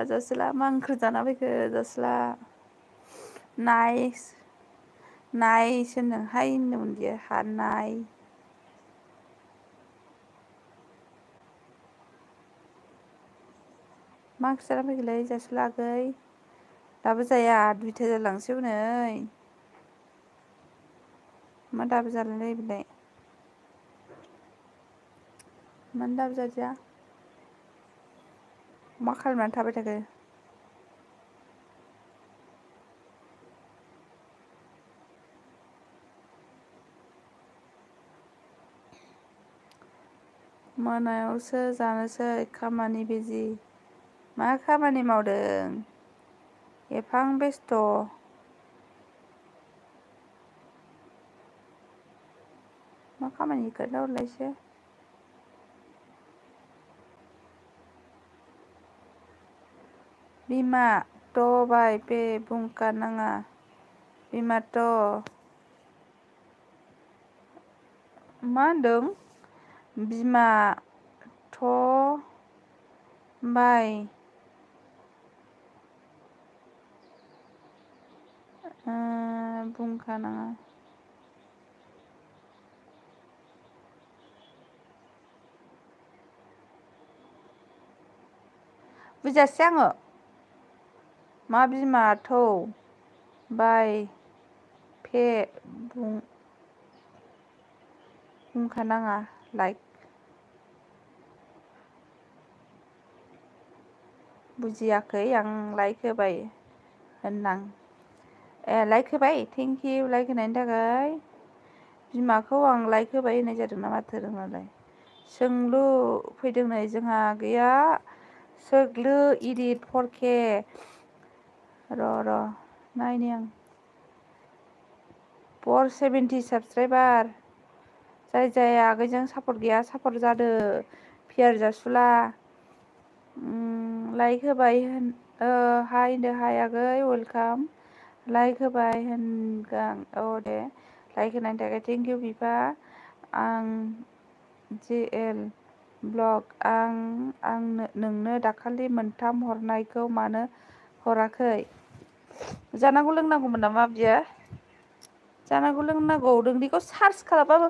जसुला मा ओंख्रि जाना फैखो जसुला नाइस होनदों हाय होनदोंमोन बियो हानाय मा ओंख्रि जाना फैखोलै जसुला आगै दाबो जाया 2ता जालांसै हनै मा दाबो जालायलाय बेलाय मानो दाबो जादिया मा खालामनानै थाबाय थाखो मोनायावसो जानोसै खामानि बिजि मा खामानि मावदों एफां बेस्थ' मा खामानि खोन्थाहरलाय एसे बिमा थ' बाय पे बुंखा नाङा बिमा थ' मा होनदों बिमा थ' बाय बुंखा नाङा बुजियासै आङो मा बिमा थौ बाय फे बुंखा नाङा लाइक बुजियाखै आं लाइक होबाय होनदां लाइक होबाय थेंक इउ लाइक होनायनि थाखाय बिमाखौ आं लाइक होबाय होननाय जादों ना माथो रोङालाय सोंलु फैदों नै जोंहा गैया सोग्लु इदिट 4K र' नायनि आं 470 साबसक्राइबार जाय आगैजों सापर्ट गैया सापर्ट जादो पियार जासुला लाइक होबाय होन हाय होनदो हाय आगै वेलकाम लाइक होबाय होनगां औ दे लाइक होनायनि थाखाय थेंक इउ बिफा आं JL ब्लग आं नोंनो दाखालि 3 हरनायखौ मानो हराखै जानांगौ लोंनांगौमोन नामा बियो जानांगौ लोंनांगौ नोंनिखौ सार्च खालामबाबो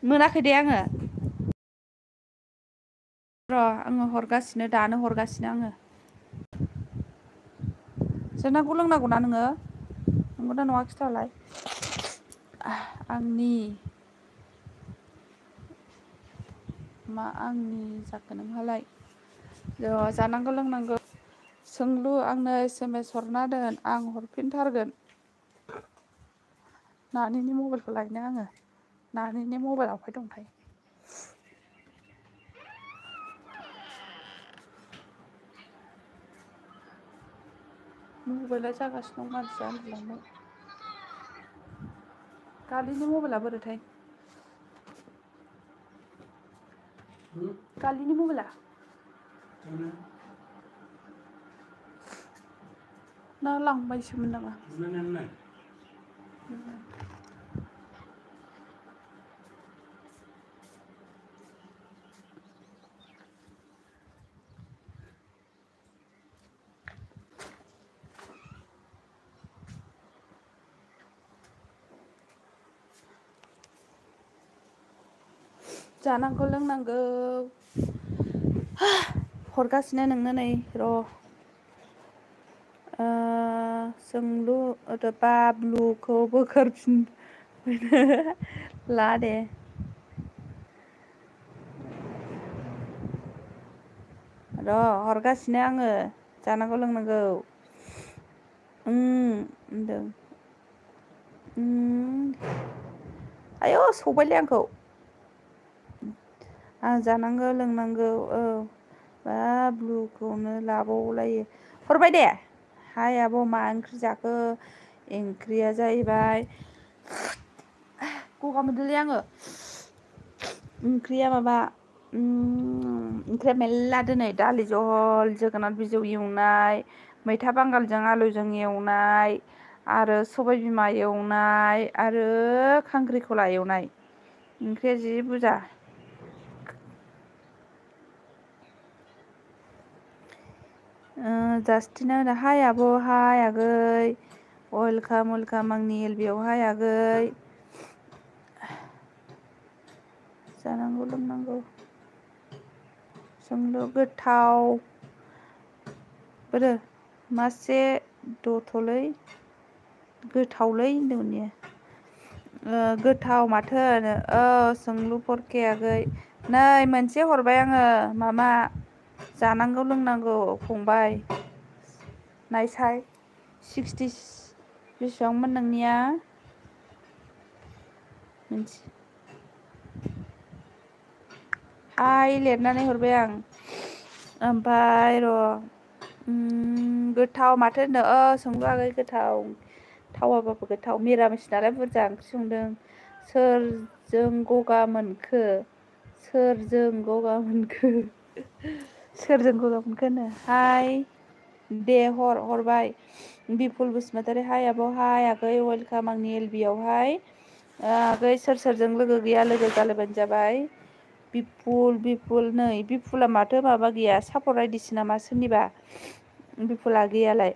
मोनाखै दे आङो र' आङो हरगासिनो दानो हरगासिनो आङो जानांगौ लोंनांगौना नोङो नंगौना नङा खिथाहरलाय आंनि मा आंनि जाखो नोंहालाय जानांगौ लोंनांगौ सोंलु आंनो SMS हरना दोन आं हरफिनथारगोन नानिनि मबाइलखौ लायनो आङो नानिनि मबाइल आफाय दंथाय मबाइला जागासिनो दं मानसिया उन्दुलांबाय गालिनि मबाइला बोरैथाय गालिनि मबाइला ना लांबायसोमोन नामा जानांगौ लोंनांगौ हरगासिनो नोंनो नै र' सोंलु बाब्लुखौ बोखारफिन ला दे र' हरगासिनो आङो जानांगौ लोंनांगौ होनदों आयौ सौबायलै आंखौ आं जानांगौ लोंनांगौ औ बाब्लुखौनो लाबावलायो हरबाय दे हाय आब' मा ओंख्रि जाखो ओंख्रिया जाहैबाय गगा मोनदोंलै आङो ओंख्रिया माबा ओंख्रिया मेरला दिनै दालि जहल जोगोनार बिजौ एवनाय मैथा बांगालजों आलुजों एवनाय आरो सबाय बिमा एवनाय आरो खांख्रिखला एवनाय ओंख्रिया जि बुरजा जास्टिना होनो हाय आब' हाय आगै वेलकाम आंनि एलबियाव हाय आगै जानांगौ लोंनांगौ सोंलु गोथाव बोरो मासे दथलै गोथावलै होनदोंमोन इयो गोथाव माथो होनो सोंलु फरखे आगै नै मोनसे हरबाय आङो मामा जानांगौ लोंनांगौ फंबाय नायसाय 60 बेसेबांमोन नोंनिया मोनसे हाय लिरनानै हरबाय आं ओमफ्राय र' गोथाव माथो होनो सोंलु आगै गोथाव थावाबाबो गोथाव मिरामिस नालाय बुरजा ओंख्रि संदों सोरजों गगा मोनखो सोरजों गगा मोनखो होनो हाय दे हरबाय बिपुल बसुमतारी हाय आब' हाय आगै वेलकाम आंनि एलबियावहाय आगै सोरजों लोगो गैया लोगो जालायबानो जाबाय बिपुल नै बिपुला माथो माबा गैया सापर्ट आइदिसो नामा सोरनिबा बिपुला गैयालाय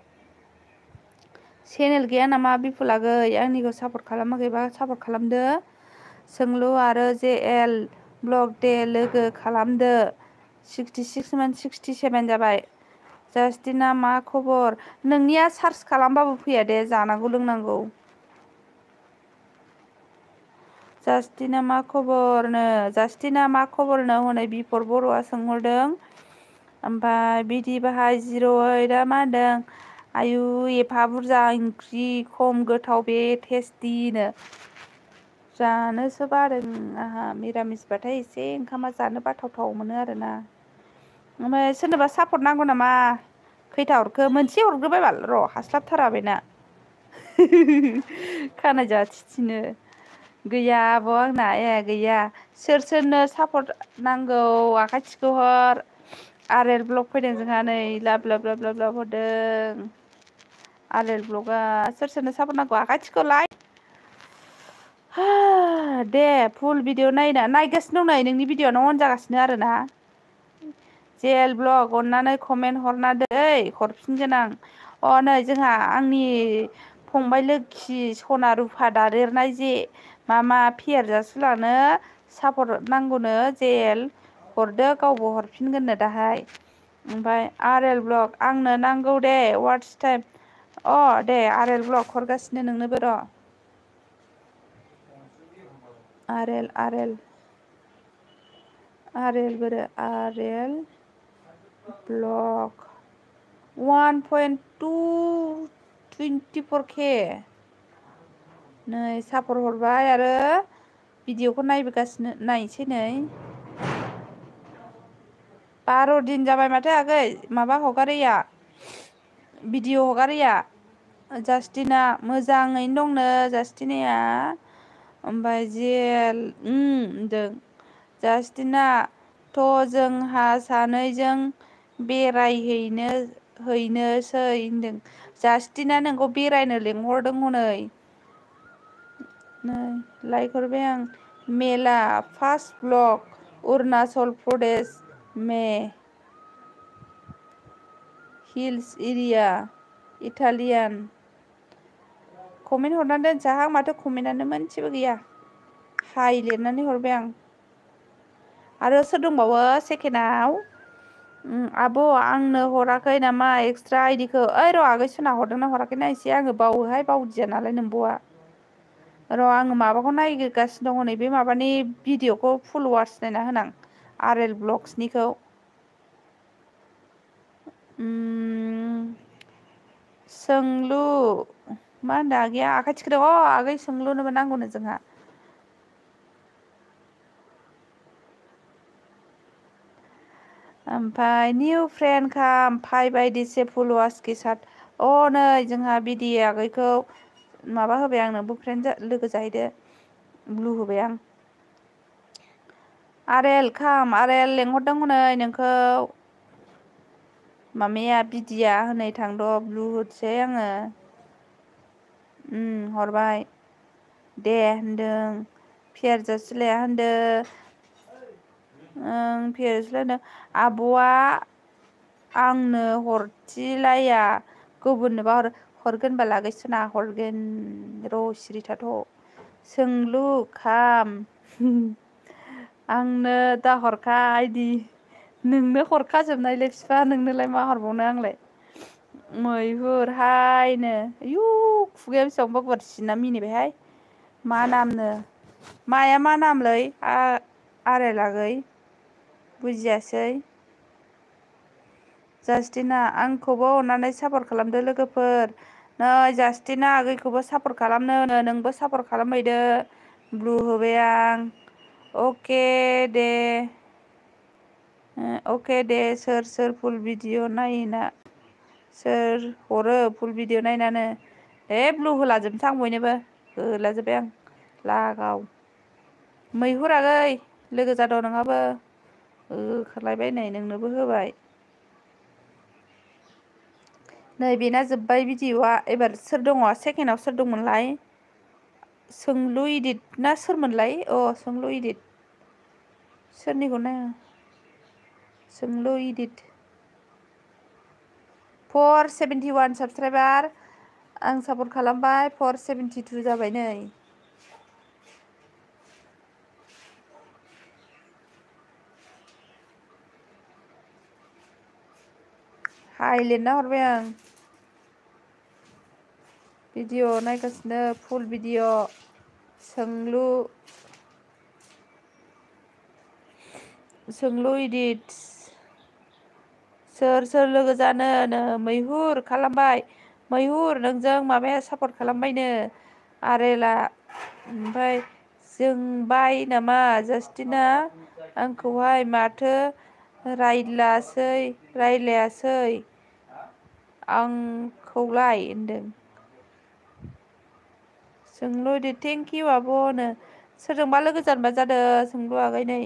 चेनेल गैया नामा बिपुल आगै आंनिखौ सापर्ट खालामाखैबा सापर्ट खालामदो सोंलु आरो जे एल ब्लग दे लोगो खालामदो 66 मोन 67 जाबाय जास्टिना मा खबर नोंनिया सार्च खालामबाबो फैया दे जानांगौ लोंनांगौ जास्टिना मा खबरनो हनै बिपर बर'आ सोंहरदों ओमफ्राय बिदि बाहाय 08 मा होनदों आयु एफा बुरजा ओंख्रि खम गोथाव बे टेस्टिनो जानोसो बादों आंहा मिरामिसबाथाय एसे ओंखामा जानो बाथावथाव मोनो आरोना ओमफ्राय सोरनोबा सापर्ट नांगौ नामा खैथा हरखो मोनसे हरग्रोबाय बाल र' हास्लाबथारा बेना खानाय जाथिथिनो गैया आब' आंना गैया सोरनो सापर्ट नांगौ आखाइ थिखोहर आर एल ब्लग फैदों जोंहा नै लाब हरदों आर एल ब्लगआ सोरनो सापर्ट नांगौ आखाइ थिखोलाय दे फुल भिडिअ नायगासिनो दं नै नोंनि भिडिअ'आनो अन जागासिनो आरोना जेल ब्लग अननानै कमेन्ट हरना दै हरफिनगोन आं नै जोंहा आंनि फंबाय लोक्षि सना रुफा दादेरनाय जे मामा फेहेरजासुलानो सापर्ट नांगौनो जेल हरदो गावबो हरफिनगोननो दाहाय ओमफ्राय आर एल ब्लग आंनो नांगौ दे वाट्स टाइम दे आर एल ब्लग हरगासिनो नोंनोबो र' R L Boro R L blog 1.224K नै सापर्ट हरबाय आरो भिडिअखौ नायबोगासिनो नायसै नै 12 दिन जाबाय माथो आगै माबा हगारैया भिडिअ हगारैया जास्टिना मोजाङैनो दंनो जास्टिनाया ओमफ्राय जेल होनदों जास्टिना थ' जोंहा सानैजों हैनोसै होनदों जास्टिना नोंखौ बेरायनो लेंहरदों हनै नै लाइक हरबाय आं मेला first blog Arunachal Pradesh May hills area Italian comment हरनानै दोनसाहां माथो कमेन्टआनो मोनसेबो गैया हाय लिरनानै हरबाय आं आरो सोर दंबावो सेकेन्डआव आब' आंनो हराखै नामा एक्सट्रा आइडिखौ र' आगै सोना हरदोंना हराखै नायसै आङो बावोहाय बावदिया नालाय नोंब'आ र' आङो माबाखौ नायगिरगासिनो दङ नै बे माबानि भिडिअखौ फुल वाच नायना होनां आर एल ब्लग्सनिखौ सोंलु मा होनदों आगैया आखाइ थिखोदों आगै सोंलुनोबो नांगौनो जोंहा ओमफ्राय निउ फ्रेन्ड काम फाइभ आइडि से फुल वाच के साथ नै जोंहा बिदि आगैखौ माबा होबाय आंनो फ्रेन्ड लोगो जाहैदो ब्लु होबाय आं आर एल लेंहरदों हनै नोंखौ मामाया बिदिया हनै थांद' ब्लु होसै आङो हरबाय दे होनदों फेहेरजासुलाया होनदों फेहेरजासुलाया होनदों आब'आ आंनो हरथिलाया गुबुननोबा हरगोन बाला गैसना हरगोन र' सिरि थाथ' सोंलु खाम आंनो दा हरखा इदि नोंनो हरखाजोबनायलै बिफा नोंनोलाय मा हरबावनो आंलाय मैहुर हायनो आयु खुगाया बेसेबांबा गुवारसिना मिनिबायहाय मा नामनो माया मा नामलै आरायलागै बुजियासै जास्टिना आंखौबो अननानै सापर्ट खालामदो लोगोफोर नै जास्टिना आगैखौबो सापर्ट खालामनो नोंबो सापर्ट खालामहैदो ब्लु होबाय आं अके दे सोर फुल भिडिअ नायोना सोर हरो फुल भिडिअ नायनानो ब्लु होलाजोबनोसै आं बयनोबो होलाजोब्बाय आं लागाव मैहुर आगै लोगो जाद' नोंहाबो होखारलायबाय नै नोंनोबो होबाय नै बेना जोब्बाय भिडिअआ एबार सोर दङ सेकेन्डआव सोर दंमोनलाय सोंलु इदित ना सोरमोनलाय सोंलु इदित सोरनिखौ नाया सोंलु इदिट 471 साबसक्राइबार आं सापर्ट खालामबाय 472 जाबाय नै हाय लिरना हरबाय आं भिडिअ नायगासिनो फुल भिडिअ सोंलु इदिट सोर लोगो जानो मैहुर खालामबाय मैहुर नोंजों माबाया सापर्ट खालामबायनो आरेला ओमफ्राय जोंबाय नामा जास्टिना आंखौहाय माथो रायलायासै आंखौलाय होनदों सोंलु इदिट थेंक इउ आब'नो सोरजोंबा लोगो जानोबा जादों सोंलु आगै नै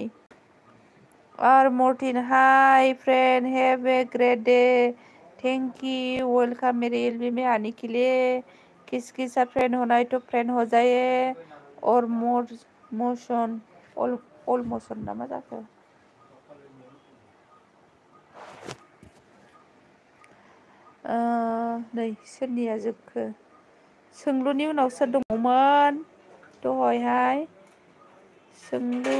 आर Martin hi friend have a great day thank you welcome मेरे एलबी में आने के लिए किस सा फ्रेंड होना है तो फ्रेंड हो जाए और मोशन ऑल मोशन ना मा जाखो नै सोरनिया जोबखो सोंलुनि उनाव सोर दङमोन दहायहाय सोंलु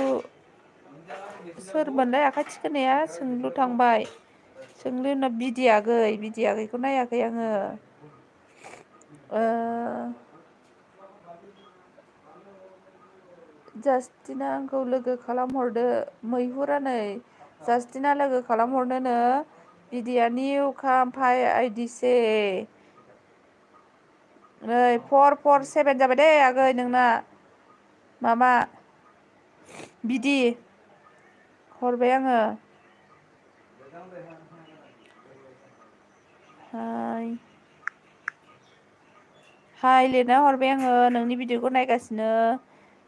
सोरमोनलाय आखाइ थिखोनाया सोंलु थांबाय सोंलु उनाव बिदि आगैखौ नायाखै आङो जास्टिना आंखौ लोगो खालामहरदो मैहुरा नै जास्टिना लोगो खालामहरनोनो बिदिया निउ खाम फाइ आइडिसे नै 447 जाबाय दे आगै नोंना माबा बिदि हरबाय आङो हाय लिरना हरबाय आङो नोंनि भिडिअखौ नायगासिनो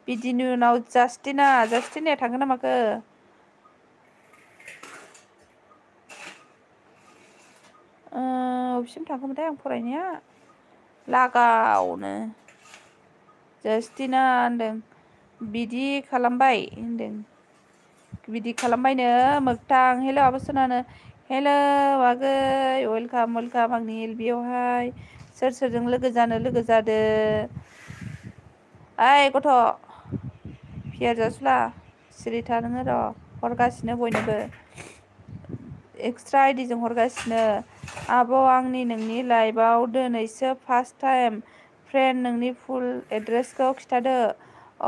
बिदिनि उनाव जास्टिनाया थांगोन ना माखो बबेसिम थांखोमोनथाय आं फरायनाया लागावनो जास्टिना होनदों बिदि खालामबाय होनदों बिदि खालामबायनो मोगथां हेल' आब' सनानो हेल' आगै वेलकाम आंनि एलबियावहाय सोरजों लोगो जानो लोगो जादो ओइ गथ' फियार जासुला सिरि था नोङो र' हरगासिनो बयनोबो एक्सट्रा आइडिजों हरगासिनो आब' आंनि नोंनि लाइभआव दिनैसो फार्स्ट टाइम फ्रेन्ड नोंनि फुल एड्रेसखौ खिथादो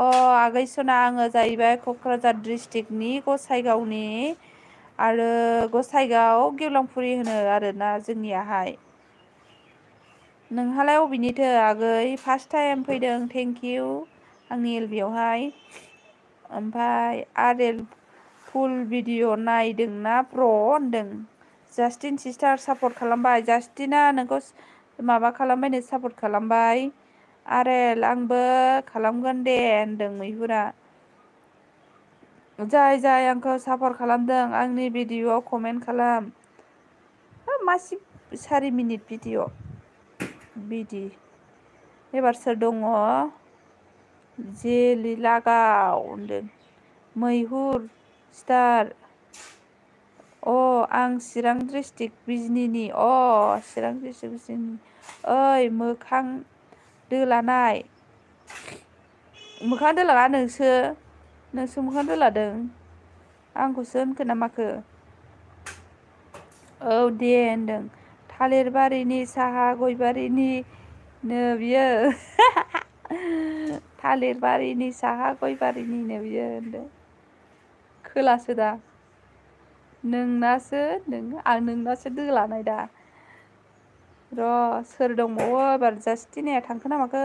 आगै सना आङो जाहैबाय क'क्राझार डिस्ट्रिक्टनि गसाइगावनि आरो गसाइगाव गेवलांफुरि होनो आरोना जोंनियाहाय नोंहालाय अबेनिथो आगै फार्स्ट टाइम फैदों थेंक इउ आंनि एलबियावहाय ओमफ्राय आरेल फुल भिडिअ नायदोंना ब्र' होनदों जास्टिन सिस्टार सापर्ट खालामबाय जास्टिना नोंखौ माबा खालामबायनो सापर्ट खालामबाय आरेल आंबो खालामगोन दे होनदों मैहुरा जाय आंखौ सापर्ट खालामदों आंनि भिडिअआव कमेन्ट खालाम मासि 4 मिनिट भिडिअ बिदि एबार सोर दङ जेलि लागाव होनदों मैहुर स्टार आं चिरां डिस्ट्रिक्ट बिजनिनि चिरां डिस्ट्रिक्ट बिजनि ओइ मोखां दोलानाय मोखां दोलाना नोंसो मोखां दोलादों आंखौसो होनखो ना माखो औ दे होनदों थालिर बारिनि साहा गयबारिनि नो बियो थालिर बारिनि साहा गयबारिनिनो बियो होनदों खोलासो दा नोंनासो दोलानाय दा र' सोर दंबावो एबार जास्टिनाया थांखो ना माखो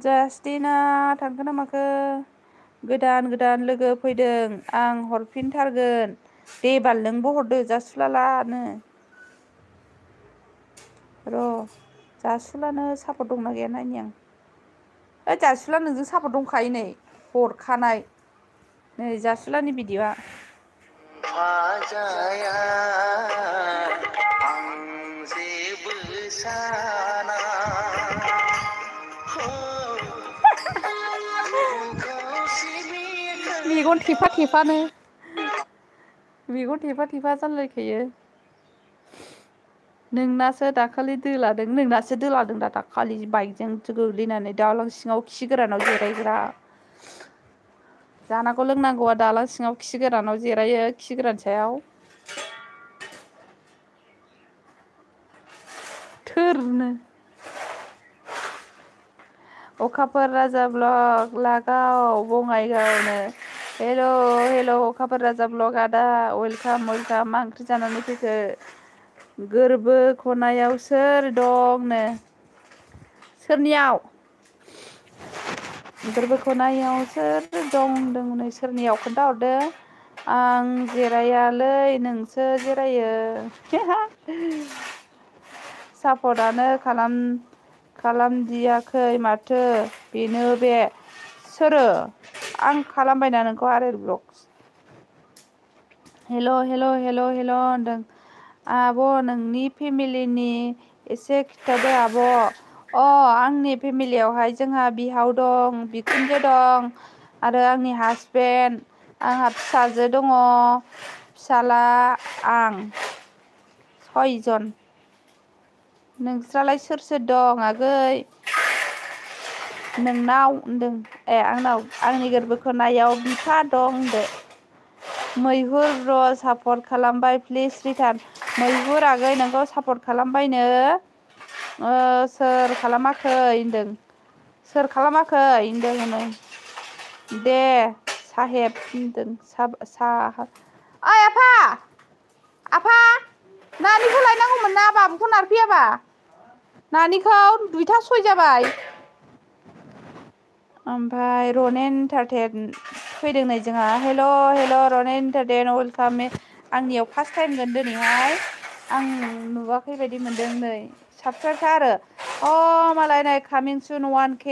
जास्टिना थांखो ना माखो गोदान लोगो फैदों आं हरफिनथारगोन दे बाल नोंबो हरदो जासुलालानो र' जासुलानो सापर्ट दंना गैया नायनि आं ओइ जासुला नोंजों सापर्ट दंखायो नै हरखानाय नै जासुलानि भिडिअ'आ फाजाया आं जेबो साना मेगन थेफा जालायखायो नोंनासो दाखालि दोलादों दा दाखालि बाइकजों गोग्लैनानै दालां सिङाव खि गोरानाव जिरायग्रा जानांगौ लोंनांगौआ दालां सिङाव खि गोरानाव जिरायो खि गोरान सायाव थोरनो अखाफोर राजा ब्लग लागाव बङाइगावनो हेल' अखाफोर राजा ब्लग आदा वेलकाम मा ओंख्रि जानानै फैखो गोरबो खनायाव सोर दंनो सोरनियाव गोरबो खनायाव सोर दं होनदों सोरनियाव खोन्थाहरदो आं जिरायालै नोंसो जिरायो सापर्टआनो खालामदियाखै माथो बेनो बे सोरो आं खालामबायना नोंखौ आरेल ब्लक हेल' होनदों आब' नोंनि फेमिलिनि एसे खिथादो आब' आंनि फेमिलियावहाय जोंहा बिहाव दं बिखुनजो दं आरो आंनि हासबेन्ड आंहा फिसाजो दङ फिसाला आं 6 जन नोंस्रालाय सोर दं आगै नोंनाव होनदों आंनाव आंनि गोरबोखोनायाव बिफा दं होनदो मैहुर र' सापर्ट खालामबाय प्लिज रिटार्न मैहुर आगै नोंखौ सापर्ट खालामबायनो सोर खालामाखै होनदों हनै दे साहेब होनदों ओइ आफा नानिखौ लायनांगौमोन ना बाबुखौ नारफैयाबा नानिखौ 2ता 6 जाबाय ओमफ्राय रनेन इन्टारटेन फैदों नै जोंहा हेल' रनेन इन्टारटेन वेलकाम आंनियाव फार्स्ट टाइमगोन दिनैहाय आं नुवाखै बायदि मोनदों नै साबसक्राइबखा आरो मालाय नै कामिं सुन 1K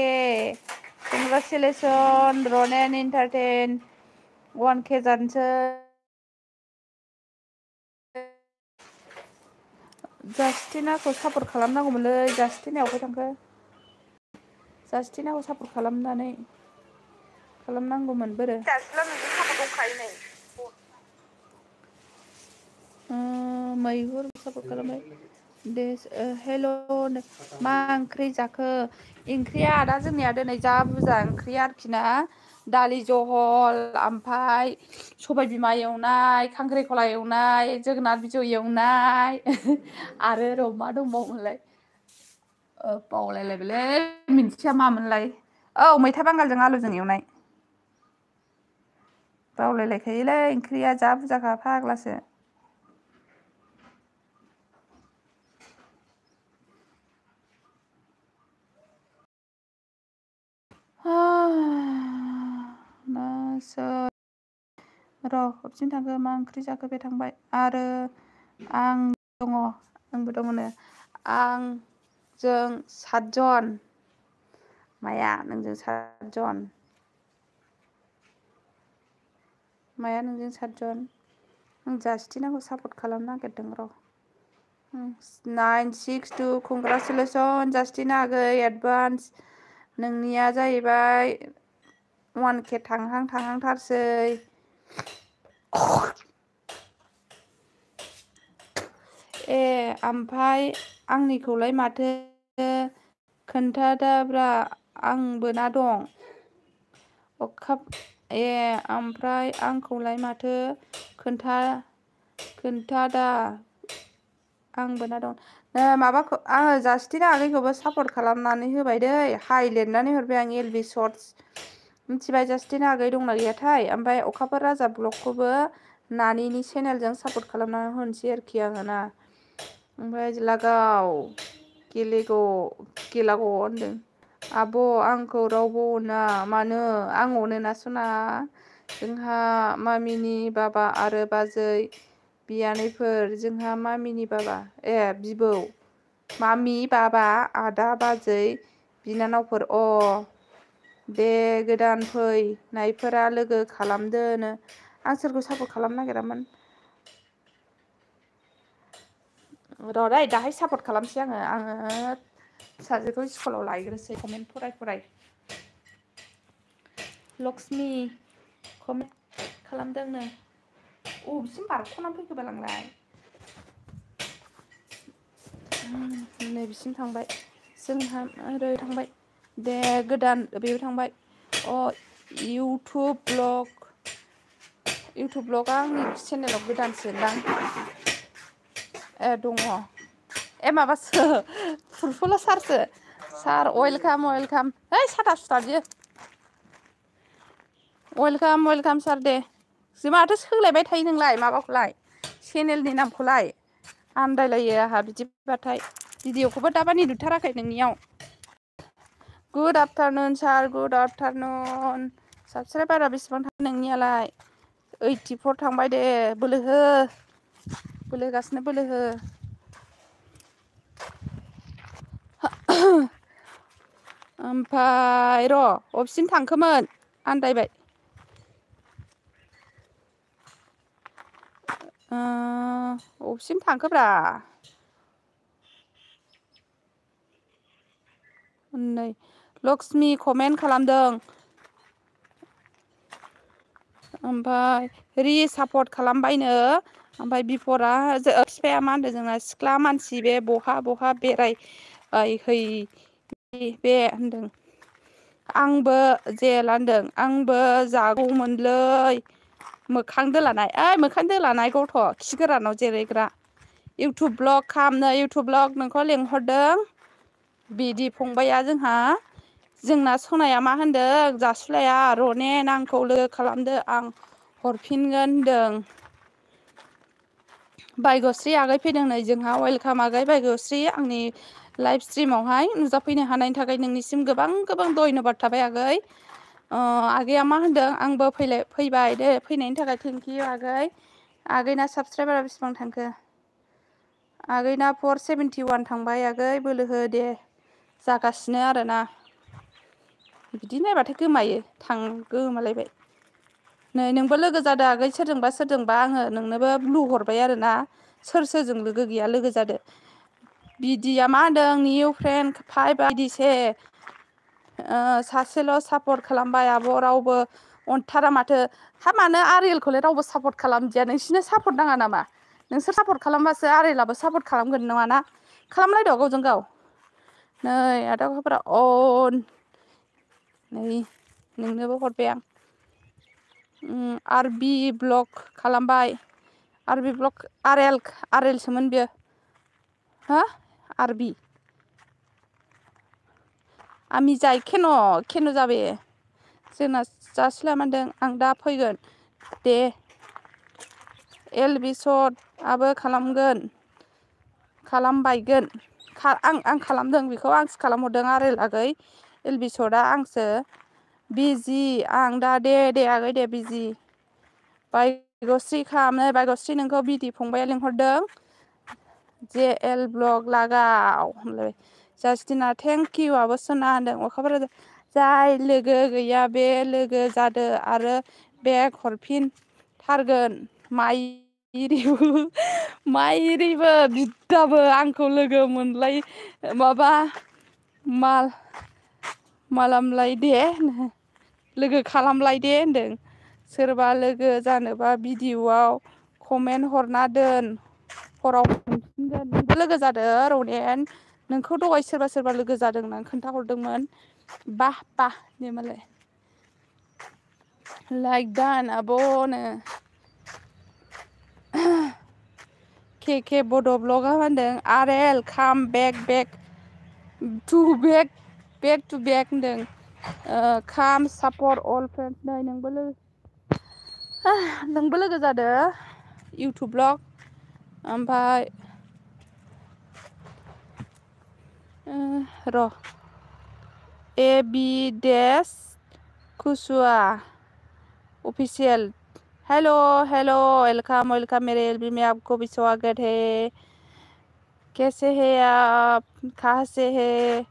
कंग्रेचुलेसन रनेन इन्टारटेन 1K जानोसै जास्टिनाखौ सापर्ट खालामनांगौमोनलै जास्टिनाया अबाव थांखो जास्टिनाखौ सापर्ट खालामनांगौमोन बोरो मैहुर सापर्ट खालामबाय दे हेल' मा ओंख्रि जाखो ओंख्रिया दा जोंनिया दिनै जा बुरजा ओंख्रिया आरोखि ना दालि जहल ओमफ्राय सबाय बिमा एवनाय खांख्रिखला एवनाय जोगोनार बिजौ एवनाय आरो र' मा दंबावोमोनलाय बावलायलायबायलै मिन्थिया मामोनलाय मैथा बांगालजों आलुजों एवनाय बावलायलायखायोलै ओंख्रिया जा बुरजाखा फाग्लासो र' हरफिन थांखो मा ओंख्रि जाखो बे थांबाय आरो आंबो दङनो आंजों 7 जन माया नोंजों 7 जन माया नोंजों 7 जन आं जास्टिनाखौ सापर्ट खालामनो नागिरदों र' 962 कंग्रेचुलेसन जास्टिना आगै एडभान्स नोंनिया जाहैबाय 1K थांहांथारसै ए ओमफ्राय आंनिखौलाय माथो खोन्थादाब्रा आंबोना दं ए ओमफ्राय आंखौलाय माथो खोन्थादा आंबोना दं माबाखौ आङो जास्टिन आगैखौबो सापर्ट खालामनानै होबाय दै हाइ लिरनानै हरबाय आं एलबि सर्टस मिथिबाय जास्टिन आगै दंना गैयाथाय ओमफ्राय अखाफोर राजा ब्लगखौबो नानिनि चेनेलजों सापर्ट खालामनानै होनोसै आरोखि आङो ना ओमफ्राय लागाव गेलाग' होनदों आब' आंखौ रावबो अना मानो आं अनोना सना जोंहा मामिनि बाबा आरो बाजै बियानैफोर जोंहा मामिनि बाबा बिबौ मामि बाबा आदा बाजै बिनानावफोर दे गोदान फैनायफोरा लोगो खालामदोनो आं सोरखौ सापर्ट खालामनो नागिरामोन र'दै दाहाय सापर्ट खालामसै आङो फिसाजोखौ स्कुलाव लायग्रोसै कमेन्ट फराय लक्समि कमेन्ट खालामदोंनो बिसिम बारख'नानै फैखोबाल आंलाय नै बिसिम थांबाय जोंहा ओरै थांबाय दे गोदान बेबो थांबाय इउटुब ब्लगआ आंनि चेनेलाव गोदानसोदां दङ माबासो फुलफुला सारसो सार वेलकाम है साथा सुथा बियो वेलकाम सार दे जों माथो सोलायबाय थायो नोंलाय माबाखौलाय चेनेलनि नामखौलाय आन्दायलायो आंहा बिदिबाथाय भिडिअखौबो दामानि नुथाराखै नोंनियाव गुड आफ्टारनुन सार गुड आफ्टारनुन साबसक्राइबारा बेसेबां थाङो नोंनियालाय 84 थांबाय दे बोलो होगासिनो बोलो हो ओमफ्राय र' अबेसिम थांखोमोन आन्दायबाय अबेसिम थांखोब्रा नै लक्समि कमेन्ट खालामदों ओमफ्राय सापर्ट खालामबायनो ओमफ्राय बिफरा बिफाया मा होनदों जोंना सिख्ला मानसि बे बहा बेरायहै बे होनदों आंबो होनदों आंबो जागौमोनलै मोखां दोलानाय गथ' खि गोरानाव जिरायग्रा इउटुब ब्लग खालामनो इउटुब ब्लग नोंखौ लेंहरदों बिदि फंबाया जोंना सनाया मा होनदों जासुलाया रनेन आंखौ लोगो खालामदो आं हरफिनगोन होनदों बायग'स्रि आगै फैदों नै जोंहा वेलकाम आगै बायग'स्रि आंनि लाइभ स्ट्रिमावहाय नुजाफैनो हानायनि थाखाय नोंनिसिम गोबां धन्यबाद थाबाय आगै आगैया मा होनदों आंबो फैबाय दे फैनायनि थाखाय थेंकिउ आगैना साबसक्राइबारा बेसेबां थांखो आगैना 471 थांबाय आगै बोलो हो दे जागासिनो आरोना बिदि नायबाथाय गोमायो गोमालायबाय नै नोंबो लोगो जादो आगै सोरजोंबा आङो नोंनोबो ब्लु हरबाय आरोना सोरजों लोगो गैया लोगो जादो बिदिया मा होनदों निउ फ्रेन्ड 5 बायदिसे सासेल' सापर्ट खालामबाय आब' रावबो अनथारा माथो मानो आरियेलखौलाय रावबो सापर्ट खालामदिया नोंसिनो सापर्ट नाङा नामा नोंसोर सापर्ट खालामबासो आरियेलाबो सापर्ट खालामगोन नङाना खालामलायद' गावजों गाव नै आदा अखाफोरा नै नोंनोबो हरबाय आं आरबि ब्लग खालामबाय आरबि ब्लग आरेलसोमोन बियो हो आरबि आमि जाय केन' जाबे जोंना जासिला मानदों आं दा फैगोन दे एलबि सर्टआबो खालामबायगोन आं खालामदों बेखौ आंसो खालामहरदों आरेल आगै एलबि सर्टआ आंसो बिजि आं दा दे आगै दे बिजि बायग'स्रि खालामनो बायग'स्रि नोंखौ बिदि फंबाया लिंहरदों जे एल ब्लग लागाव होनलायबाय जास्टिना थेंकिउ आब' सना होनदों अखाफोर जाय लोगो गैया बे लोगो जादो आरो बेग हरफिनथारगोन माइरिबो बिदाबो आंखौ लोगो मोनलाय मालामलाय दे लोगो खालामलाय दे होनदों सोरबा लोगो जानोबा भिडिअ'आव कमेन्ट हरना दोन हराव हरफिनगोन नोंबो लोगो जादो रनेन नोंखौ दहाय सोरबा लोगो जादों होननानै खोन्थाहरदोंमोन बाह ने मालाय लाइक दान आब'नो के बड' ब्लगा होनदों आरेल काम बेक टु बेक होनदों खाम सापर्ट अल फ्रेन्ड्स नै नोंबो लोगो जादो इउटुब ब्लग ओमफ्राय र' एबिडेस कुसुआ ऑफिशियल हेलो वेलकम मेरे एलबी में आपको भी स्वागत है कैसे है आप कहाँ से है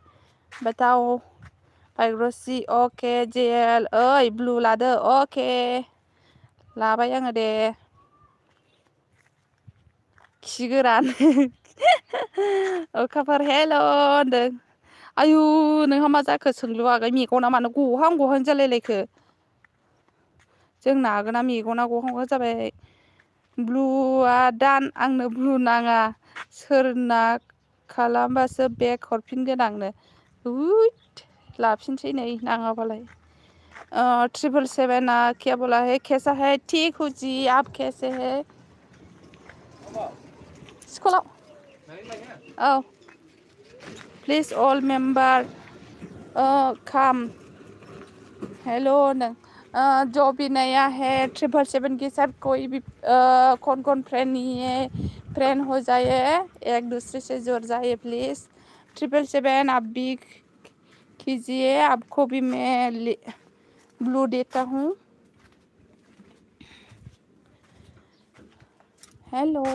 बताओ पाइग्रोसी ओके जेल ओइ ब्लू लादो ओके लाबाय आङो दे खिगोरान अखाफोर हेल' होनदों आयु नोंहा मा जाखो सोंलु आगै मेगना मानो गहां जालायलायखो जोंना आगोना मेगना गहां जाबाय ब्लुआ दान आंनो ब्लु नाङा सोरना खालामबासो बेक हरफिनगोन आंनो लाफिनसै नै नाङाबालाय 777 क्या बोला है कैसा है ठीक हूँ जी आप कैसे है स्कुलाव औ प्लीज ऑल मेम्बार काम हेलो नों जो भी नया है 777 के साथ कोई भी कौन फ्रेंड नहीं है फ्रेंड हो जाए एक दूसरे से जुड़ जाए प्लीज 777 आप भी कीजिए आपको भी मैं ब्लू देता हूँ हेलो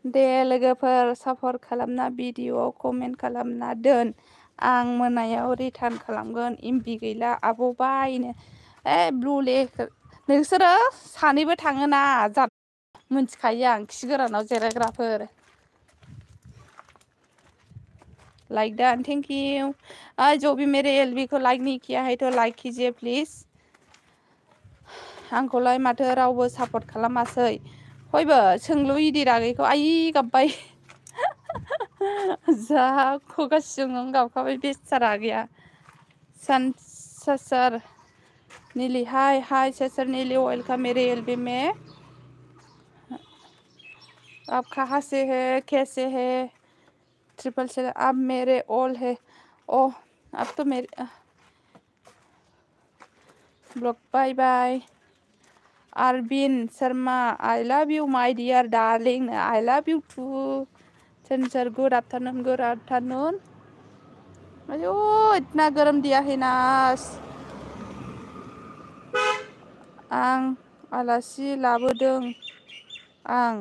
दे लोगोफोर सापर्ट खालामना भिडिअ कमेन्ट खालामना दोन आं मोनायाव रिटार्न खालामगोन एमबि गैला आब' बायनो ब्लु नोंसोरो सानैबो थाङोना मिन्थिखायो आं खि गोरानाव जिरायग्राफोर लाइक डन थैंक यू जो भी मेरे एलबी को लाइक नहीं किया है तो लाइक कीजिए प्लीज आंखौलाय माथो रावबो सापर्ट खालामासै बयबो सोंलु इदिर आगैखौ आइ गाबबाय जा खुगा सिङाव गाबखाबाय बेसारा गैया सर नीली हाय सर नीली वेलकम मेरे एलबी में आप कहाँ से है कैसे है 777 आप मेरे ऑल है ओह अब तो मेरे blog by Arvind Sharma I love you my dear darling I love you too sir good afternoon अयो इतना गरम दिया है ना आं आलासि लाबोदों आं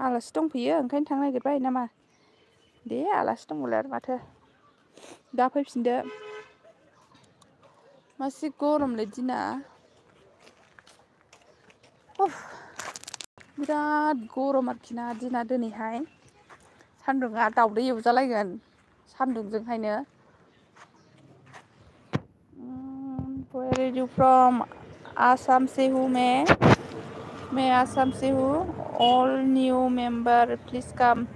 आलासि दंफैयो ओंखायनो थांनो नागिरबाय नामा दे आलासि दंबालाय आरो माथो दा फैफिनदो मासे गरमलै दिना बिराद गरम आरोखि ना दिना दिनैहाय सान्दुङा दावदै एवजालायगोन सान्दुंजोंहायनो Where are you from? Assam से हूँ मैं आसाम से हूँ all new member please come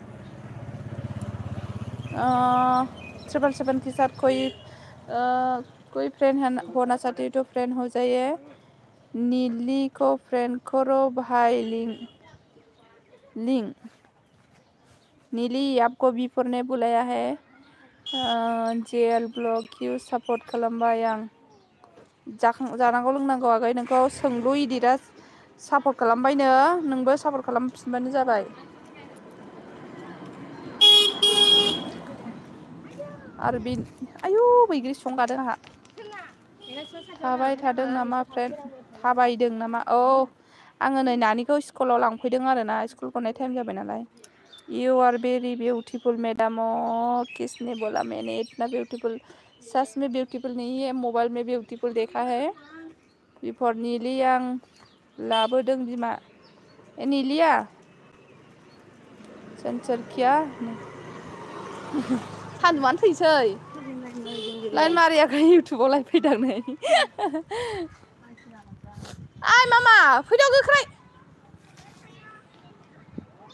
777 के साथ कोई फ्रेंड होना चाहते तो फ्रेंड हो जाइए नीली को फ्रेंड करो भाई लिंक नीली आपको बिफोर ने बुलाया है जेएल ब्लॉग क्यों सपोर्ट खालामबाय आं जानांगौ लोंनांगौ आगै नोंखौ सोंलु इदिरा सापर्ट खालामबायनो नोंबो सापर्ट खालामफिनबानो जाबाय आरो बे आयु बैग्रि संगादों आंहा थाबाय थादों नामा फ्रेन्ड थाबायदों नामा औ आङो नै नानिखौ स्कुलाव लांफैदों आरोना स्कुल गनाय टाइम जाबाय नालाय you are very beautiful madam किसने बोला मैंने इतना ब्यूटीफुल सच में ब्यूटीफुल नहीं है मोबाइल में ब्यूटीफुल देखा है बिफोर नीली आं लाबोदों बिमा नीलिया सेंसर किया सान्दुंआनो थैसै लाइन मारियाखै इउटुबाव लाइभ फैदों नै आइ मामा फैदो गोख्रै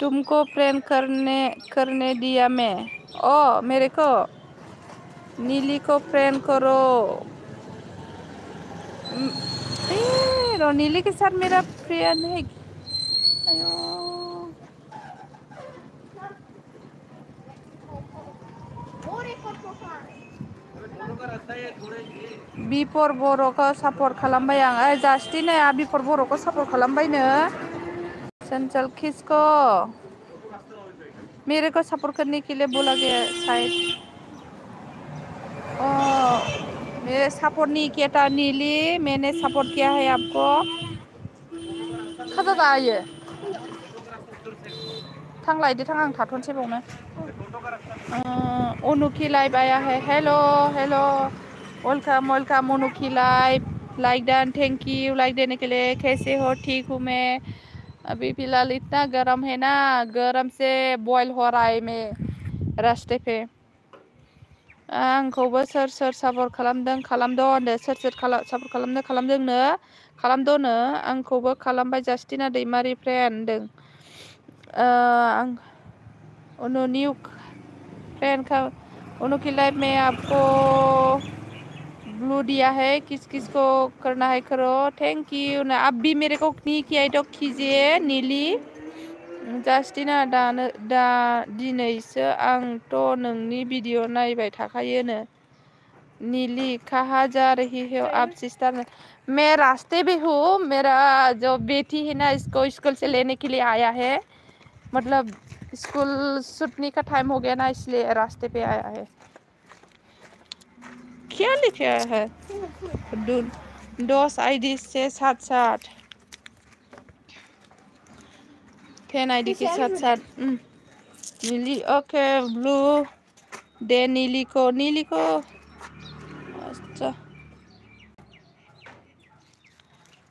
तुमको प्रैंक करने दिया मैं। ओ मेरे को नीली को प्रैंक करो। नीली के साथ मेरा फ्रेंड है। आयो बिफोर बर'खौ सापर्ट खालामबाय आं। जास्टिन बिफोर बर'खौ सापर्ट खालामबायनो। चंचल किसको मेरे को सपोर्ट करने के लिए बोला गया शायद। मेरे सपोर्ट नहीं किया था नीली, मैंने सपोर्ट किया है आपको। खाजा जायो थांलायदो थां आं थाथ'नोसै बावनो। अनुकी लाइव आया है। Hello hello welcome welcome Anuki live. Like done, thank you like देने के लिए। कैसे हो? ठीक हूँ मैं। अभी फिलहाल इतना गर्म है ना, गर्म से बॉयल हो रहा है मैं रास्ते पे। आंखौबो सोर सोर सापर्ट खालामदों खालामदो होनदो। सोर सोर सापर्ट खालामदोंनो खालामदोनो। आंखौबो खालामबाय जास्टिना दैमारि फ्रेन्ड होनदों। आं न्यू फ्रेंड का उनकी लाइफ में आपको ब्लू दिया है, किस किस को करना है करो। थैंक यू ना। अब भी मेरे को नहीं किया तो कीजिए नीली। जास्टिना दा दिनैसो आंथ' नोंनि भिडिअ नायबाय थाखायोनो। नीली कहाँ जा रही हो आप सिस्टर? मैं रास्ते पे हूँ। मेरा जो बेटी है ना, इसको स्कूल से लेने के लिए आया है। मतलब स्कूल छुट्टी का टाइम हो गया ना, इसलिए रास्ते पे आया है। क्या लिखा है? दोस्त आईडी से साथ साथ 10 आईडी के साथ साथ नीली। ओके ब्लू दे नीली को अच्छा।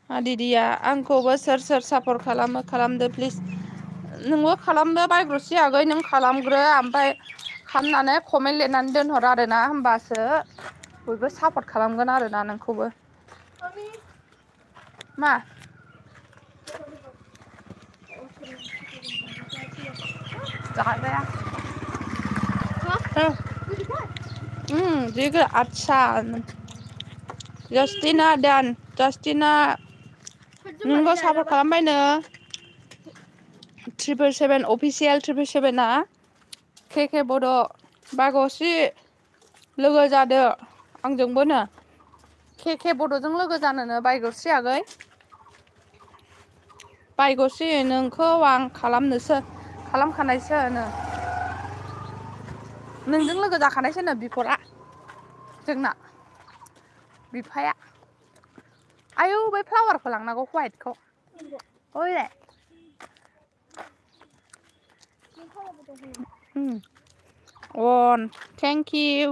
दीदिया आंखौबो सोर सोर सापर्ट खालामदो प्लिज। नोंबो खालामदो बायग्रोसि आगै, नों खालामग्रो ओमफ्राय खालामनानै कमेन्ट लिरनानै दोनहर आरोना, होमबासो बयबो सापर्ट खालामगोन आरोना नोंखौबो। मा जाया जेगो अच्छा जास्टिना डान। जास्टिना नोंखौ सापर्ट खालामबायनो। 777 अफिसियेल 777 के बड' बागसि लोगो जादो आंजोंबोनो। के बड'जों लोगो जानोनो बायगरसि आगै। बायगरसि नोंखौ आं खालामखानायसो नो। नोंजों लोगो जाखानायसोनो बिफरा जोंना बिफाया। आयौ बै फ्लावारखौ लांनांगौ हवाइटखौ। ओइलाय थैंक यू।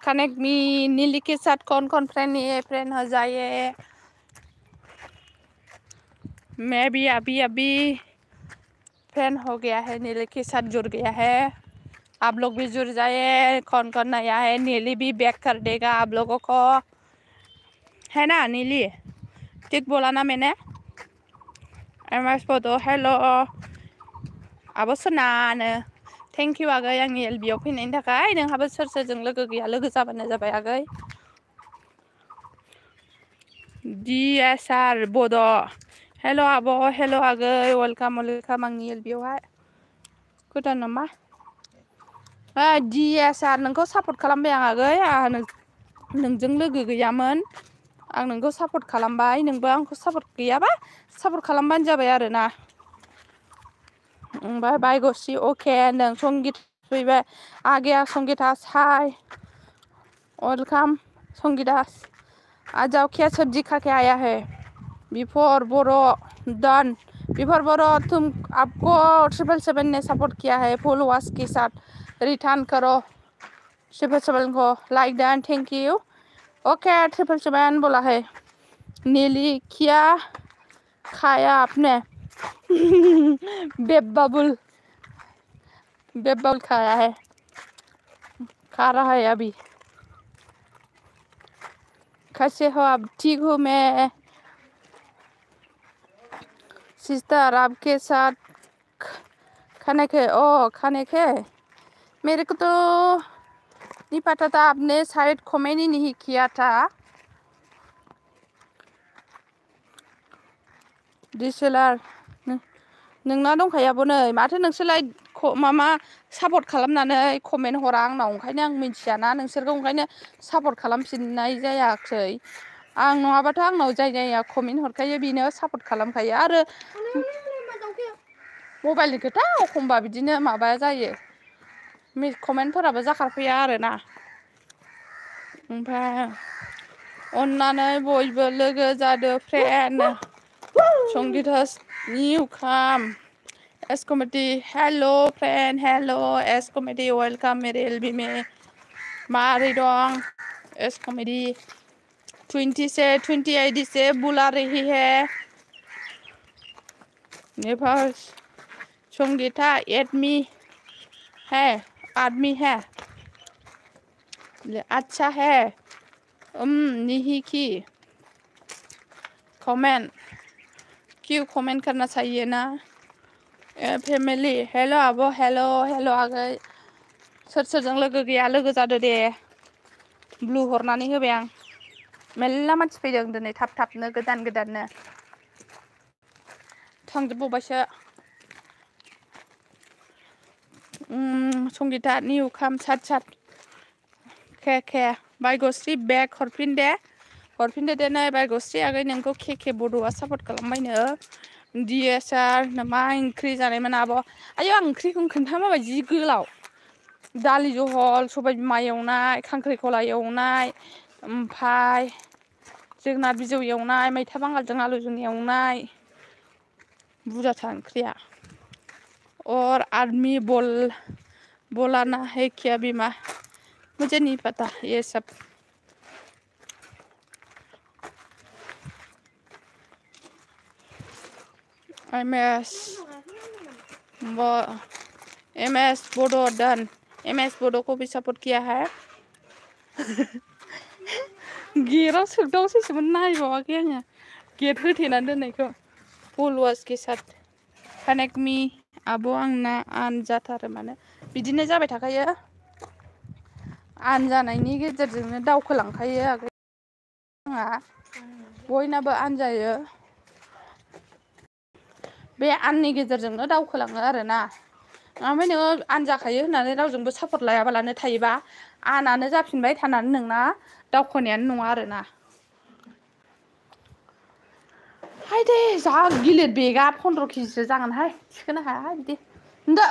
कनेक्ट मी नीली के साथ कौन फ्रेंड हो जाए। मैं भी अभी फ्रेंड हो गया है, नीली के साथ जुड़ गया है। आप लोग भी जुड़ जाए। कौन नया है, नीली भी बैक कर देगा आप लोगों को, है ना नीली? ठीक बोला ना मैंने? एमएस फोटो हेलो आब' सोनानो थैंक यू आगै आंनि एलबियाव फैनायनि थाखाय। नोंहाबो सोर सोरजों लोगो गैया लोगो जाबानो जाबाय आगै। DSR बड' हेलो आब' हेलो आगै वेलकाम आंनि एलबियावहाय। गोदान नामा? DSR नोंखौ सापर्ट खालामबाय आं आगै। आंहा नोंजों लोगो गैयामोन, आं नोंखौ सापर्ट खालामबाय। नोंबो आंखौ सापर्ट गैयाबा सापर्ट खालामबानो जाबाय आरोना। ओमफ्राय बायगसि अके नों संगित फैबाय। आगेया संगिता हाय वेलकाम संगिता। आज जाओ क्या सब्जी खा के आया है? बिफोर बोरो डन। बिफोर बोरो तुम आपको 777 ने सपोर्ट किया है फुल वॉच के साथ। रिटर्न करो 777 को like done thank you. Okay 777 बोला है। नीली क्या खाया आपने? बेब बबुल खाया है, खा रहा है अभी। कैसे हो आप? ठीक हूँ मैं सिस्टर। आपके साथ खाने के खाने के मेरे को तो नहीं पता था आपने शायद कमेंट ही नहीं किया था DSLR नोंना दंखायाबो नै माथो नोंसोरलाय मामा सापर्ट खालामनानै कमेन्ट हरा आंनाव ओंखायनो आं मिथियाना नोंसोरखौ ओंखायनो सापर्ट खालामफिननाय जायाखै आं नङाबाथ' आंनाव जाय जाया कमेन्ट हरखायो बेनो सापर्ट खालामखायो आरो मबाइलनि खोथा एखमबा बिदिनो माबा जायो कमेन्टफोराबो जाखारफैया आरोना ओमफ्राय अन्नानै बयबो लोगो जादो friend संगिता's new come S comedy hello friend hello S comedy welcome मेरे एलबी में मारै दं S comedy 20 से 28 से बुला रही है नेपाल संगीता एडमी है आदमी है अच्छा है नहीं की कमेंट क्यों कमेंट करना चाहिए ना फैमिली हेलो आब' हेलो हेलो आगै सोर सोरजों लोगो गैया लोगो जादो दे ब्लु हरनानै होबाय आं मेल्ला मानसि फैदों दिनै थाब थाबनो गोदान गोदाननो थांजोबबावबायसो संगीता निउ खाम सात सात के बायगस्रि बेग हरफिनदे दे नै बायगस्रि आगै नोंखौ के बड'आ सापर्ट खालामबायनो DSR मा ओंख्रि जानायमोन आब' आयौ आं ओंख्रिखौनो खोन्थामाबाय जि गोलाव दालि जहल सबाय बिमा एवनाय खांख्रिखला एवनाय ओमफ्राय जोगोनार बिजौ एवनाय मैथा बांगालजों आलुजों एवनाय बुरजाथार ओंख्रिया और आदमी बोलाना है क्या बीमा मुझे नहीं पता ये सब MS बोडो डन MS बोडो को भी सपोर्ट किया है गेटआव सोगदावसैसोमोन नायबावाखै आङो गेट होथेनानै दोननायखौ फल'वार्स के साथ कानेक्ट मी आब' आंना आन जाथारो मानो बिदिनो जाबाय थाखायो आन जानायनि गेजेरजोंनो दावखोलांखायो आगै आंहा बयनाबो आन जायो बे आननि गेजेरजोंनो दावखोलाङो आरोना ओमफ्राय नोङो आन जाखायो होननानै रावजोंबो सापर्ट लायाबालानो थायोबा आनानो जाफिनबाय थानानै नोंना दावखोनायानो नङा आरोना हाय दे जा गिलिर बेगा 15 केजिसो जागोनहाय थिखोनो हायाहाय बिदि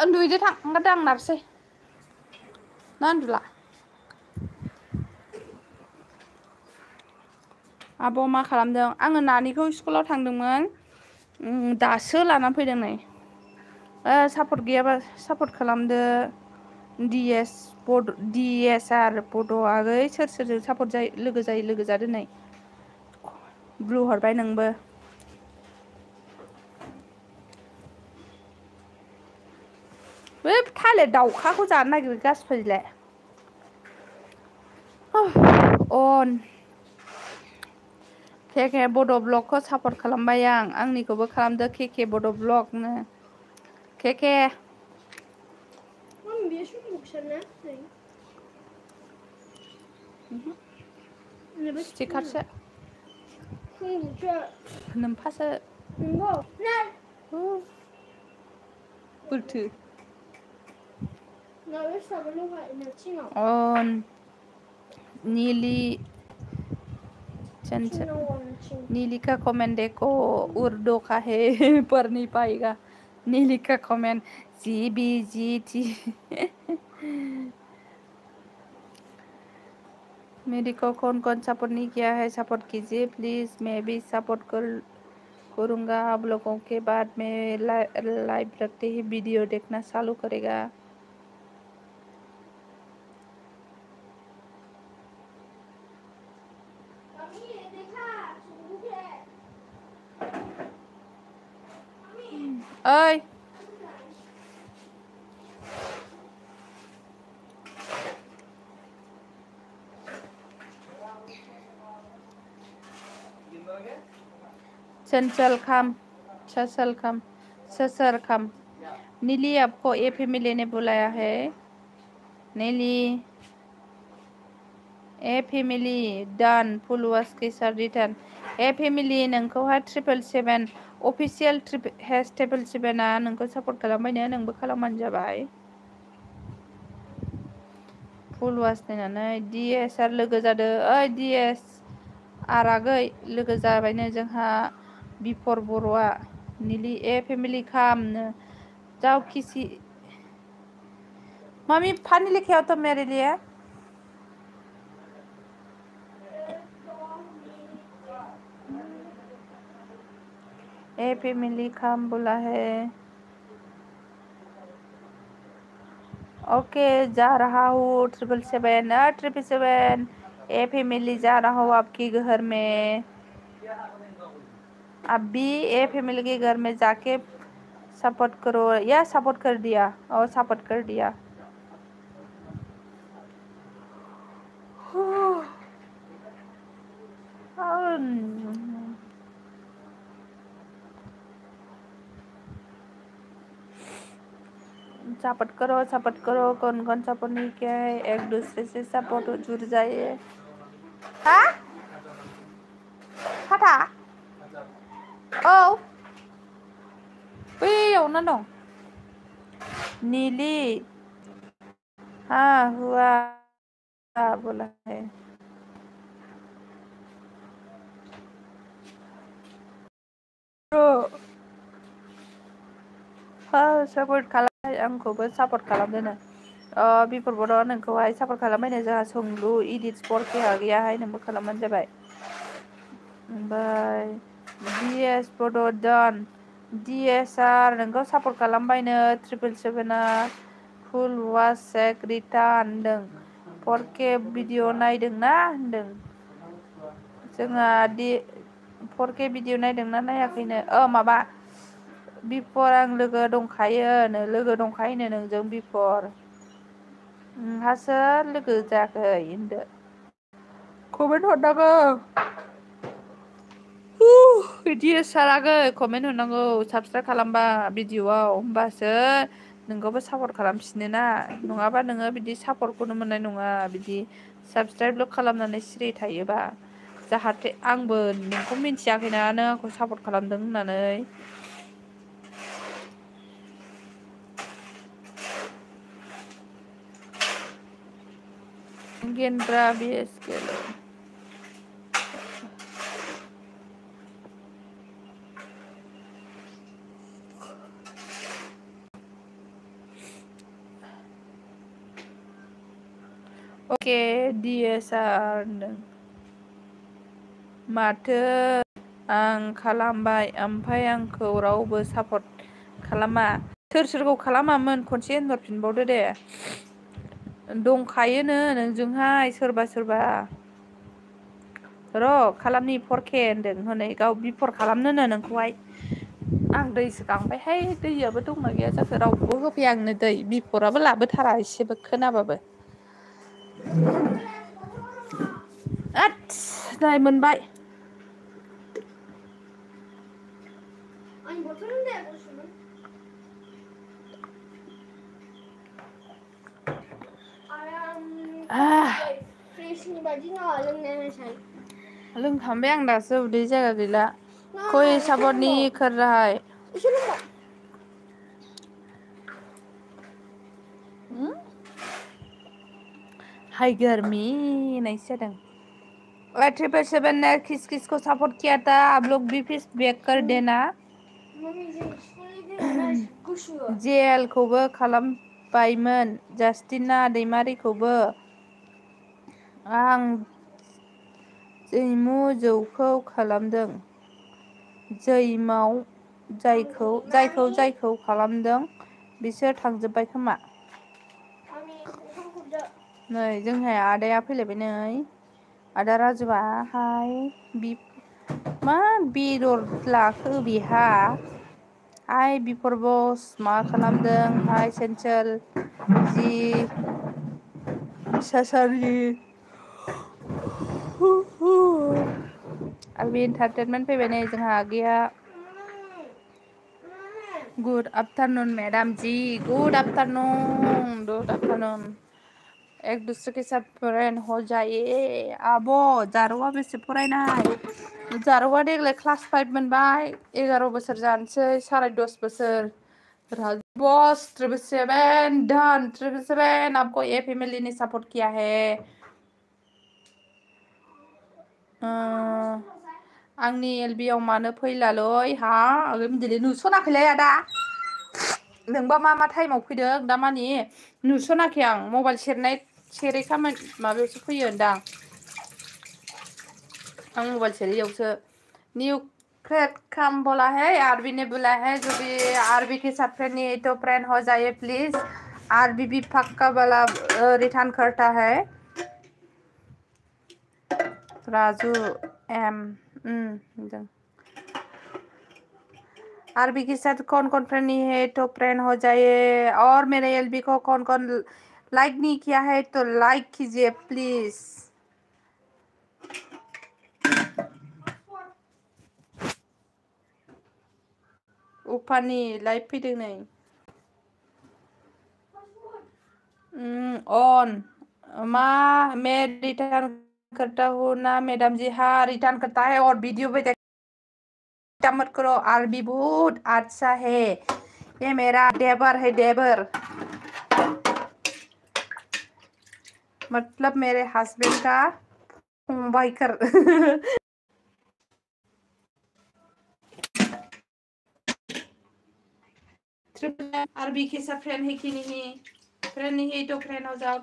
उन्दुहैदो थां ओंखारदो आं नारसै ना उन्दुला आब' मा खालामदों आङो नानिखौ स्कुलाव थांदोंमोन दासो लानानै फैदों नै सापर्ट गैयाबा सापर्ट खालामदो DSR बड' आगै सोर सोरजों सापर्ट जायो लोगो जादो नै ब्लु हरबाय नोंबो बै थालिर दाउखाखौ जानो नागिरो गासिबोलाय अन के बड' ब्लगखौ सापर्ट खालामबाय आंनिखौबो खालामदो के बड' ब्लगनो के स्टिकारसो नोमफासो बोरथो अन नीली का कमेंट देखो उर्दू का है पर नहीं पाएगा नीली का कमेंट CBGT मेरे को कौन सपोर्ट नहीं किया है सपोर्ट कीजिए प्लीज मैं भी सपोर्ट करूँगा आप लोगों के बाद में लाइव रखते ही वीडियो देखना चालू करेगा ओए चंचल खाम ससर खाम नीली आपको ए फैमिली ने बुलाया है। नीली a family Don full wash के साथ रिटार्न। ए फैमिली नोंखौहाय 777 अफिसियेल हेस 777आ नोंखौ सापर्ट खालामबायनो नोंबो खालामबानो जाबाय। फुल वाश नायनानै DSR लोगो जादों। ओइ DSR आगै लोगो जाबायनो जोंहा बिफर बर'आ। नीली ए फैमिली खामनो जाओ किसी मम्मी पानी लेके आओ तो मेरे लिए। ए फैमिली खाम बोला है। ओके जा रहा हूँ 777 777 ए फैमिली जा रहा हूँ आपके घर में। अभी ए फैमिली के घर में जाके सपोर्ट करो या सपोर्ट कर दिया और सपोर्ट कर दिया। सपोर्ट करो कौन सपोर्ट नहीं किया है एक दूसरे से सपोर्ट जुड़ जाइए। हाँ फाटा औ बैयावनो दं। नीली हाँ हुआ बोला है। हाँ सपोर्ट खालाम आंखौबो सपोर्ट खालामदोनो। बिफोरबोथ' नोंखौहाय सपोर्ट खालामबायनो जोंहा सोंलु इदिट स्पर्टहा गैयाहाय नोंबो खालामबानो जाबाय। ओमफ्राय DS बड' डन DSR नोंखौ सपोर्ट खालामबायनो 777आ फुल वास चेक रिटार्न होनदों। 4K भिडिअ नायदोंना होनदों। जोंहा 4K भिडिअ नायदोंना नायाखैनो माबा बिफर आं लोगो दंखायोनो लोगो दंखायोनो नोंजों बिफर नोंहासो लोगो जायाखै होनदो। कमेन्ट हरनांगौ। DSR आगै कमेन्ट हरनांगौ साबसक्राइब खालामबा भिडिअआव होमबासो नोंखौबो सापर्ट खालामफिनो ना नङाबा नोङो बिदि सापर्टखौनो मोननाय नङा बिदि साबसक्राइबल' खालामनानै सिरि थायोबा। जाहाथे आंबो नोंखौ मिन्थियाखैना नों आंखौ सापर्ट खालामदों होननानै। गेन्द्रा BSK ओके DSR होनदों। माथो आं खालामबाय ओमफ्राय आंखौ रावबो सापर्ट खालामा। सोर सोरखौ खालामामोन खनसे होनहरफिनबावदो दे। दंखायोनो नोंजोंहाय सोरबा सोरबा र' खालामनि 4K होनदों हनै गाव बिफर खालामनोनो नोंखौहाय। आं दैसो गांबायहाय दैयाबो दंना गैया जाखो रावबो होफैया आंनो दै बिफराबो लाबोथारा एसेबो खोनाबाबो। नै मोनबाय। लोंखांबाय आं दासो उदै जायगा गैला। कोई सपोर्ट नहीं कर रहा है। हाय गर्मी नहीं जादों। 777 ने किस को सपोर्ट किया था आप लोग भी फिर बैक कर देना। जेल खौबो खालामबायमोन जास्टिना दैमारिखौबो आं जैमु जौखौ खालामदों। जैमाव जायखौ खालामदों बिसोर थांजोब्बाय खोमा। नै जोंहा आदाया फैलायबाय नै आदा राजुआ हाय मा बेदर लाखो बेहा हाय बिफर बस मा खालामदों हाय सेन्ट्रेल जि सासारि आरो बे इन्टारटेनमेन्ट फैबाय नै जोंहा आगैया गुड आफ्टरनून मैडम जी, गुड आफ्टरनून, गुड आफ्टरनून। एक दूसरे के साथ फ्रेंड हो जाइए। आब' जारौआ बेसे फरायनाय? जारौआ देग्लाय क्लास 5 मोनबाय, 11 बोसोर जानोसै, 10.5 बोसोर। बॉस 777 डन 777 आपको ये फैमिली ने सपोर्ट किया है। आंनि एलबियाव मानो फैलालै हा दिनै नुसनाखैलै आदा नोंबा मा टाइमाव फैदों दामानि नुसनाखै आं मबाइल सेरै खामानि माबायावसो फैयो होनदां आं मबाइल सेरैयावसो न्यू क्रेड काम बोला है आरबी ने बोला है जो भी आरबी के साथ फ्रेंड नहीं तो फ्रेंड हो जाइए प्लीज आरबी भी पक्का वाला रिटर्न करता है राजू एम आरबी के साथ कौन कौन फ्रेंड नहीं है तो फ्रेंड हो जाइए और मेरे एलबी को कौन कौन लाइक नहीं किया है तो लाइक कीजिए प्लीज। उफानी लाइव फैदों नै ऑन मैं रिटर्न करता हूँ ना मैडम जी हाँ रिटर्न करता है और वीडियो पे मत करो आरबी बहुत अच्छा है ये मेरा देवर है देवर मतलब मेरे हस्बैंड का बाइकर आरबी के साथ फ्रेंड है कि नहीं फ्रेंड नहीं है तो फ्रेंड हो जाओ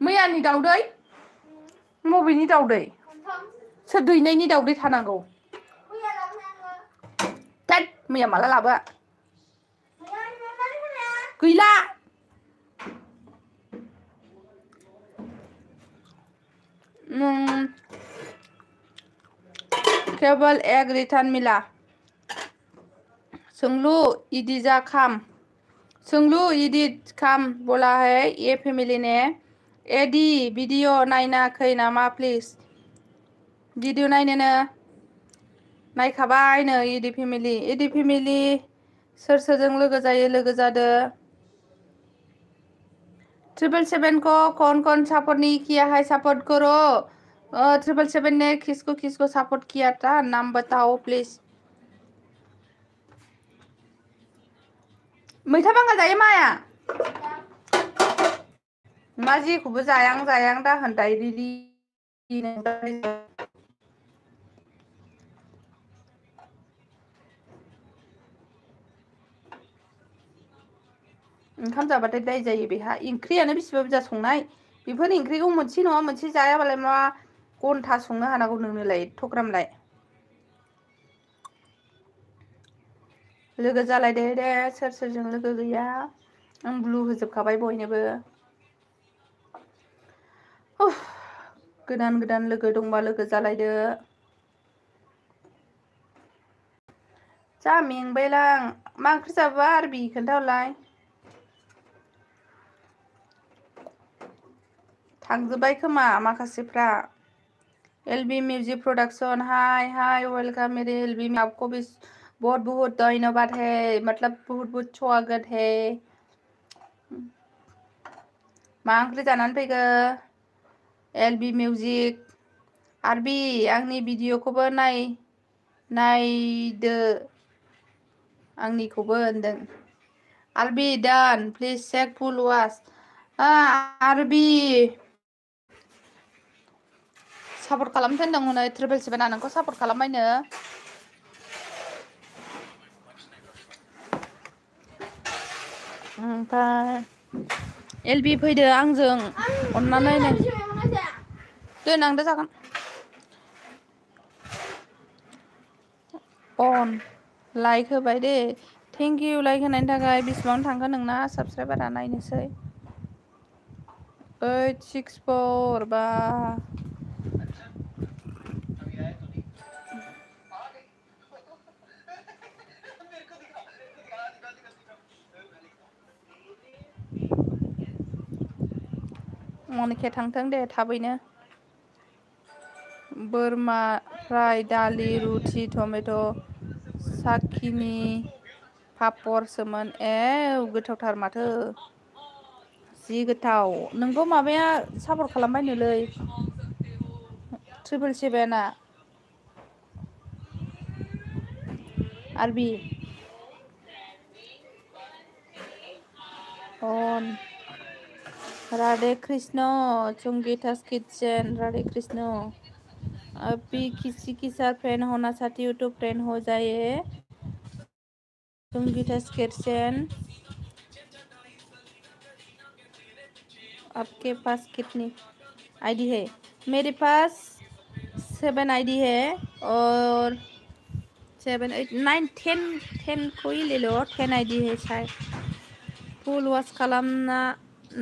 मैयानि दाउदै मबेनि दाउदै सोर दैनायनि दाउदै थानांगौ थोद मैया माला लाबोआ गैला केवल एक रिटर्न मिला सोंलु इदिजा खाम सोंलु इदिट खाम बोला है ये फैमिली ने एडी वीडियो नायनाखै नामा प्लिज वीडियो नायनोनो नायखाबाय नै इदि फेमिली सोर सोरजों लोगो जायो लोगो जादो 777 को कौन सपोर्ट नहीं किया है सपोर्ट करो 777 ने किसको सपोर्ट किया था नाम बताओ प्लीज मैथा बांगाल जायो माया मा जेखौबो जायां दा होनदाय रिलि ओंखाम जाबाथाय दाय जायो बेहा ओंख्रियानो बेसेबा बुरजा संनाय बेफोर ओंख्रिखौ मोनसे नङा मोनसे जायाबालाय मा घन्टा संनो हानांगौ नोंनोलाय एथ'ग्रामलाय लोगो जालायदो दे सोर सोरजों लोगो गैया आं ब्लु होजोबखाबाय बयनोबो गोदान लोगो दंबा लोगो जालायदो जा मेंबायलां मा ओंख्रि जाबोआ आरबि खोन्थाहरलाय थांजोब्बाय खोमा माखासेफ्रा LB music production hi welcome मेरे एलबी में आपको भी बहुत बहुत धन्यवाद है मतलब बहुत बहुत स्वागत है मा ओंख्रि जानानै फैखो एलबी म्यूजिक आरबी आंनि भिडिअखौबो नायदो आंनिखौबो होनदों आरबी डान प्लिज चेक फुल वाच आरबी सापर्ट खालामनो थिनदों हनै 777 नोंखौ सापर्ट खालामबायनो ओमफ्राय एलबी फैदो आंजों अननानै दोन आं दा जागोन अन लाइक होबाय दे थेंक इउ लाइक होनायनि थाखाय बेसेबां थांखो नोंना साबसक्राइबारा नायनोसै 864 बा मनिके थांथों दे थाबैनो बोरमा फ्राय दालि रुथि टमेट' साखिनि पापरसोमोन गोथावथार माथो जि गोथाव नोंखौ माबाया सापर्ट खालामबायनोलै 777 आरबि अन राधे कृष्ण चुंगितास किचन राधे कृष्ण अभी किसी के साथ फ्रेंड होना चाहती हो तो फ्रेंड हो जाए चुंगितास किचन आपके पास कितनी आईडी है मेरे पास 7 आईडी है और 7 8 9 10 को ही ले लो 10 आईडी है शायद फुल वाश खालामना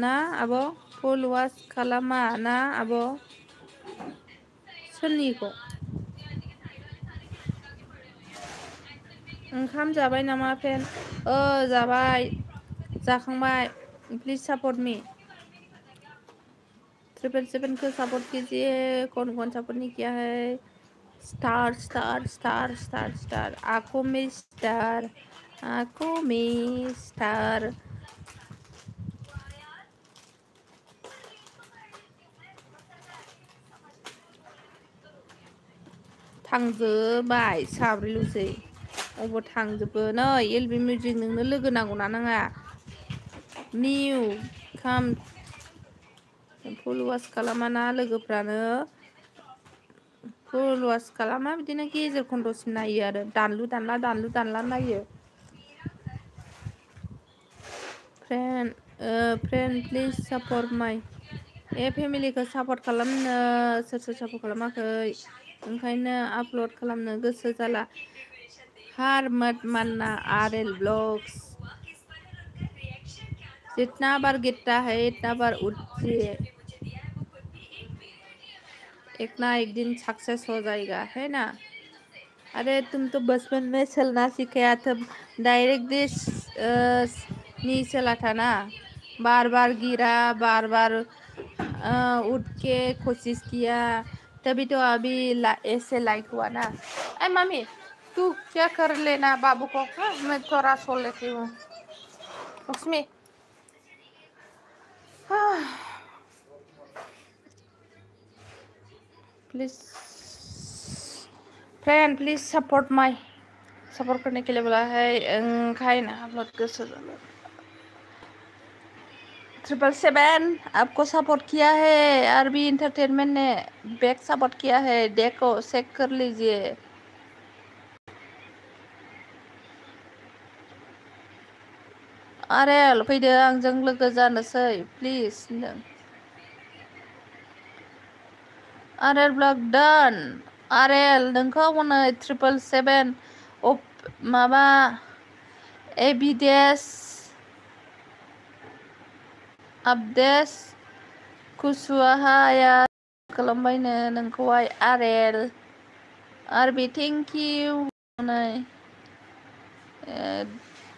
ना आब' फुल वाश खालामा ना आब' सोरनिखौ ओंखाम जाबाय नामा फ्रेन्ड जाबाय जाखांबाय प्लीज सपोर्ट मी 777 को सपोर्ट कीजिए कौन सपोर्ट नहीं किया है star star star star star आंखों में स्टार थांजोबाय साब्रैल'सै अबाव थांजोबो नै एलबि मिउजिक नोंनो लोगो नांगौना नाङा निउ खाम फुल वास खालामाना लोगोफ्रानो फुल वास खालामा बिदिनो गेजेर खन्द'सिम नायो आरो दानलु दानला नायो फ्रेन्ड प्लिज सापर्ट माइ फेमिलिखौ सापर्ट खालामनो सोर सापर्ट खालामाखै ओंखायनो आपल'ड खालामनो गोसो जाला हार मत मानना आरएल ब्लॉग्स जितना बार गिरता है इतना बार उठिए एक ना एक दिन सक्सेस हो जाएगा है ना अरे तुम तो बचपन में चलना सिखाया था डायरेक्ट दिस नहीं चला था ना बार बार गिरा बार बार उठ के कोशिश किया तभी तो अभी ऐसे लाइक हुआ ना अरे मम्मी तू क्या कर लेना बाबू को मैं थोड़ा सो लेती हूँ उसमें please friend please support my support करने के लिए बोला है खाइन अपलोड कर 777 आपको सपोर्ट किया है आरबी इंटरटेनमेंट ने बैक सपोर्ट किया है देखो चेक कर लीजिए आरेल फैदो आंजों लोगो जानोसै प्लिज आरेल ब्लॉग डन आरेल नोंखौ हनै 777 माबा एभिडेस आपडेस कुसुवाहाया खालामबायनो नोंखौहाय आरेल आरबि थेंक इउ नै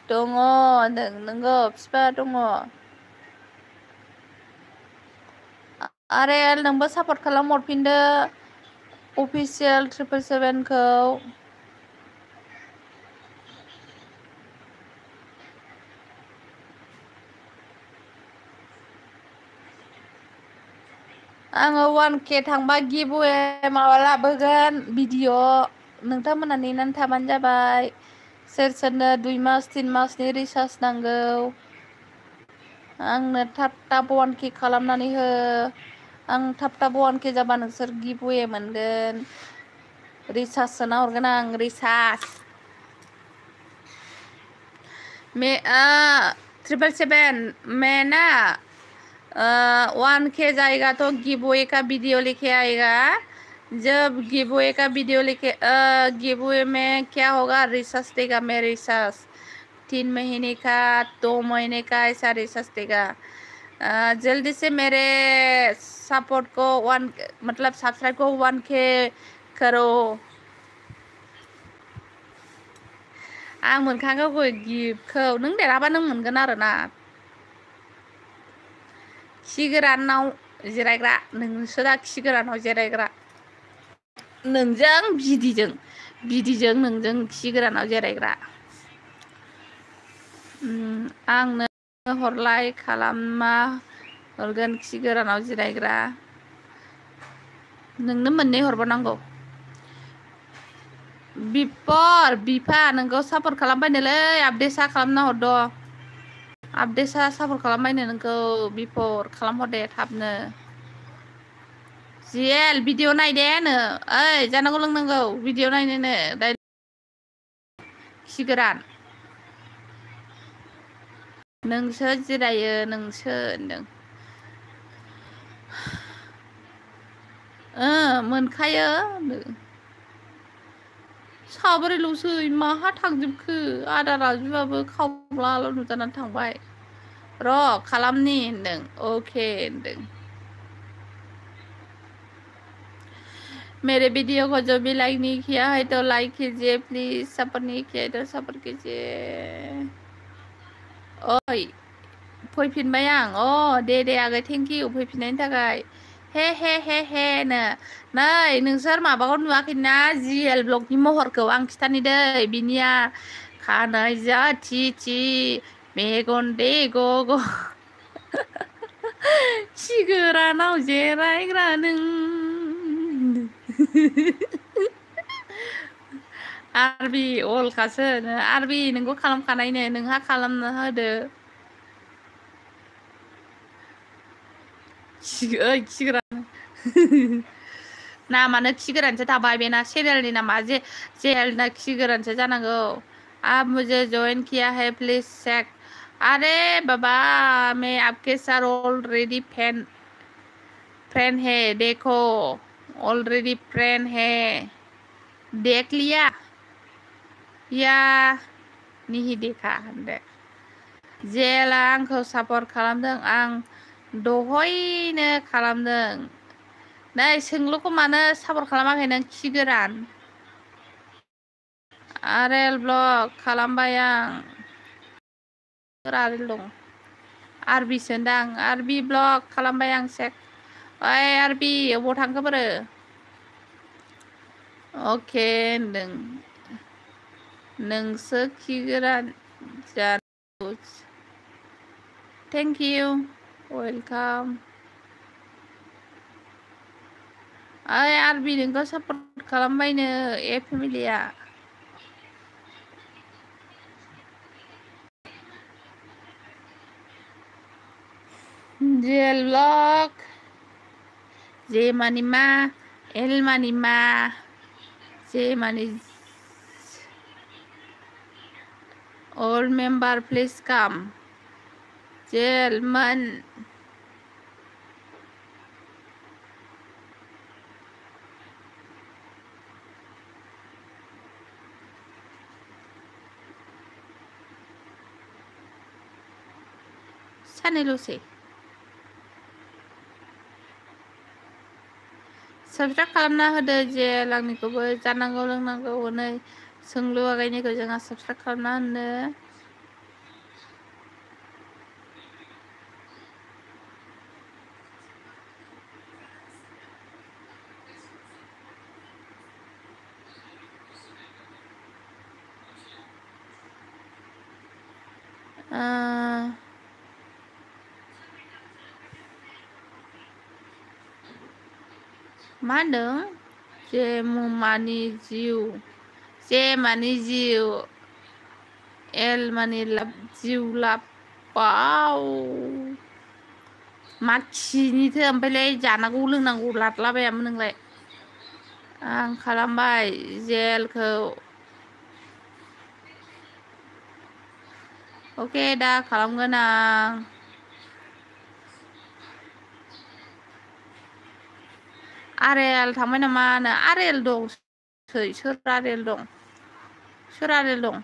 दङ नोंगौ फिफा दङ आरेल नोंबो सापर्ट खालाम हरफिनदो अफिसियेल 777 खौ आङो 1K थांबा गिभअवे माबा लाबोगोन भिडिअ' नोंथांमोना नेनानै थाबानो जाबाय सोर सोरनो 2 मास 3 मासनि रिसार्ज नांगौ आंनो थाब 1K खालामनानै हो आं थाब 1K जाबा नोंसोर गिभअवे मोनगोन रिसार्ज सोना हरगोन आं रिसार्ज 777 मैं ना 1K जाएगा तो गिवअवे का वीडियो लेके आएगा जब गिवअवे का वीडियो लेके गिवअवे में क्या होगा रिसार्ज देगा मैं रिसार्ज 3 महीने का 2 महीने का ऐसा रिसार्ज देगा जल्दी से मेरे सपोर्ट को मतलब सब्सक्राइब को 1K करो आं मोनखागौ गिफ्टखौ नों देरहाबा नों मोनगोन आरोना जिरायग्रा नोंसो दा खि गोरानाव जिरायग्रा नोंजों बिदिजों नोंजों खि गोरानाव जिरायग्रा आंनो हरलाय खालामा हरगोन खि गोरानाव जिरायग्रा नोंनो मोननै हरबावनांगौ बिफा नोंखौ सापर्ट खालामबायनोलै आपडेटआ खालामना हरद' आपडेटआ सापर्ट खालामबायनो नोंखौ बिफर खालामहर दे थाबनो जिएल भिडिअ नायदे नो ओइ जानांगौ लोंनांगौ भिडिअ नायनोनो खि गोरान नोंसो जिरायो नोंसो होनदों मोनखायो साब्रैल'सै माहा थांजोबखो आदारा बिबाबो खावब्लाल' नुजानानै थांबाय र' खालामनि होनदों अके होनदों मेरे वीडियो को जो भी लाइक नहीं किया है तो लाइक कीजिए प्लीज सपोर्ट नहीं किया है तो सपोर्ट कीजिए ओइ फैफिनबाय आं दे आगै थेंक इउ फैफिननायनि थाखाय हे नो नै नोंसोर माबाखौ नुवाखैना जिएल ब्लगनि महरखौ आं खिथानि दै बिनिया खानाय जा थि मेगन दे ग खि गोरानाव जिरायग्रा नों आरबि अलखासो आरबि नोंखौ खालामखानायनो नोंहा खालामना होदो खि गोरान नामानो खि गोरानसो थाबाय बेना चेनेलनि नामा जेलना खि गोरानसो जानांगौ आप मुझे ज्वाइन किया है प्लीज चेक अरे बाबा मैं आपके साथ ऑलरेडी फ्रेंड है देखो ऑलरेडी फ्रेंड है देख लिया या नहीं देखा होनदो जेला आंखौ सापर्ट खालामदों आं दहयनो खालामदों नै सोंलुखौ मानो सापर्ट खालामाखै नों खि गोरान आरेल ब्लग खालामबाय आं आरेल दं आरबिसो होनदां आरबि ब्लग खालामबाय आं चेक ओइ आरबि अबाव थांखो बोरो अके होनदों नोंसो खि गोरान थेंक इउ वेलकाम ओइ आरबि नोंखौ सापर्ट खालामबायनो ए फेमिलिया जेल ब्लग जे मानि मा एल मानि मा जे मानि ऑल मेंबर प्लीज कम जेल मन सानैल'सै साबसक्राइब खालामना होदो जेल आंनिखौबो जानांगौ लोंनांगौ हनै सोंलु आगायनिखौ जोंहा साबसक्राइब खालामना होनो मा होनदों जे मानि जिउ एल मानि लाब जिउ लाब बाव मा खिनिथो ओमफ्रायलाय जानांगौ लोंनांगौ लादलाबायामोन नोंलाय आं खालामबाय जेलखौ अके दा खालामगोन आं आरेल थांबाय नामा आरेल दं सोर आरेल दं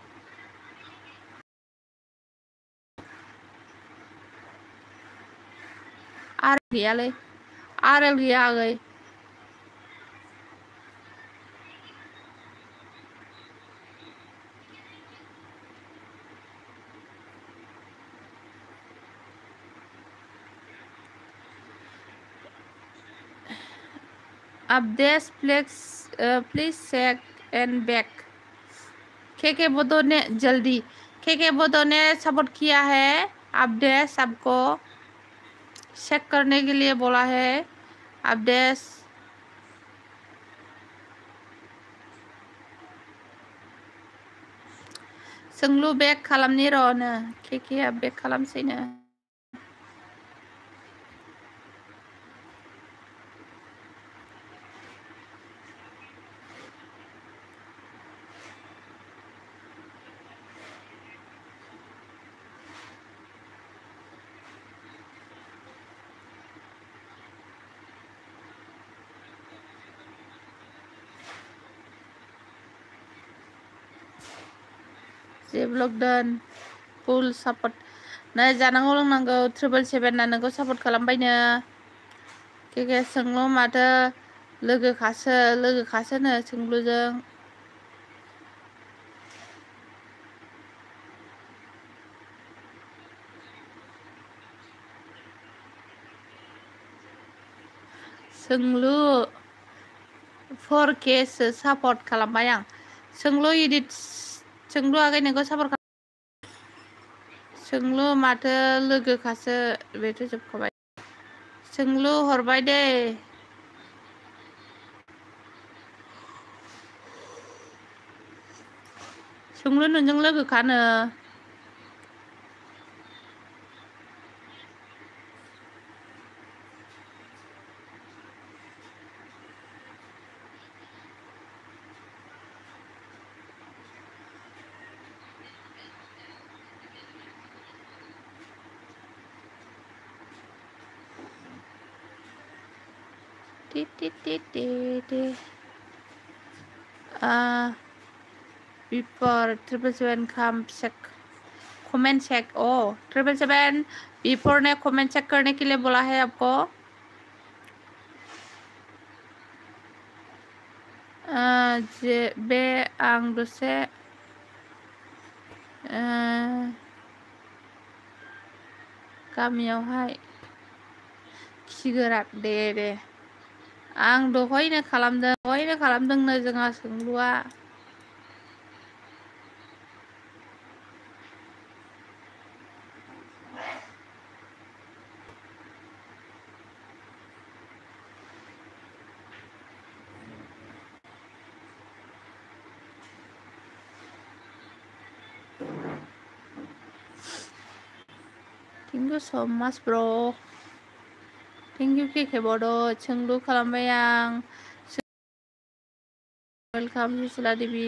आरेल गैयालै आरेल गैया आगै updates please check and back के बोधो ने जल्दी के बोधो ने सपोर्ट किया है अपडेट सबको चेक करने के लिए बोला है अपडेट सोंलु बेक खालामनि र'नो के बेक खालामसैनो जेब्लग दोन फुल सापर्ट नै जानांगौ लोंनांगौ 777 ना नोंखौ सापर्ट खालामबायनो के सोंलु माथो लोगोखासोनो सोंलुजों सोंलु 4K सो सापर्ट खालामबाय आं सोंलु एडिट सोंलु आगै नोंखौ सापर्ट सोंलु माथो लोगोखासो बेथ' जोबखाबाय सोंलु हरबाय दे सोंलु नोंजों लोगोखानो before 777 come check comment check ओ 777 बिफोर ने कमेंट चेक करने के लिए बोला है आपको बे आं दसे गामियावहाय खिगोरा दे आं दहायनो खालामदोंनो जोंहा सोंलुआ Thank you so much bro Thank you के बोदो सोंलु खालामबाय आं वेलकाम सुसला देवी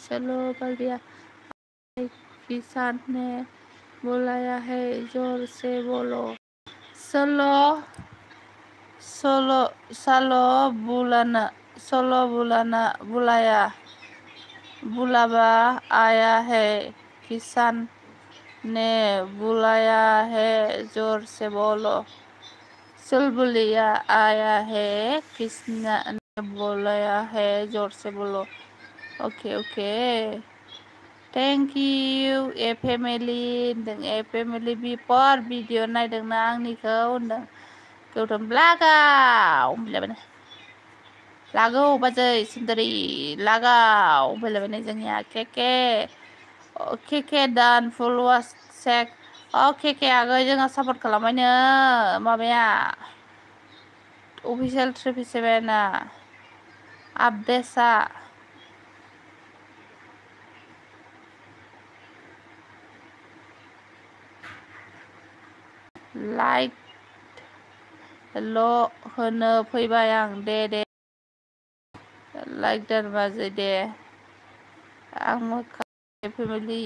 चलो बल्दिया किसान ने बुलाया है जोर से बोलो सालो बुलाया बुलावा आया है किसान ने बुलाया है जोर से बोलो बुलिया आया है किसने ने बुलाया है जोर से बोलो okay thank you a family before video नायदोंना आंनिखौ होनदों गौतम लागौ बाजै सुन्दरी लागाव फैलायबाय जोंनिया के दान फल'वार्स चेक के आगै जोंहा सापर्ट खालामबायनो माबाया अफिसियेल 777 आपडेटआ लाइक होनो फैबाय आं दे लाइक दानबाजै दे आं मोखां family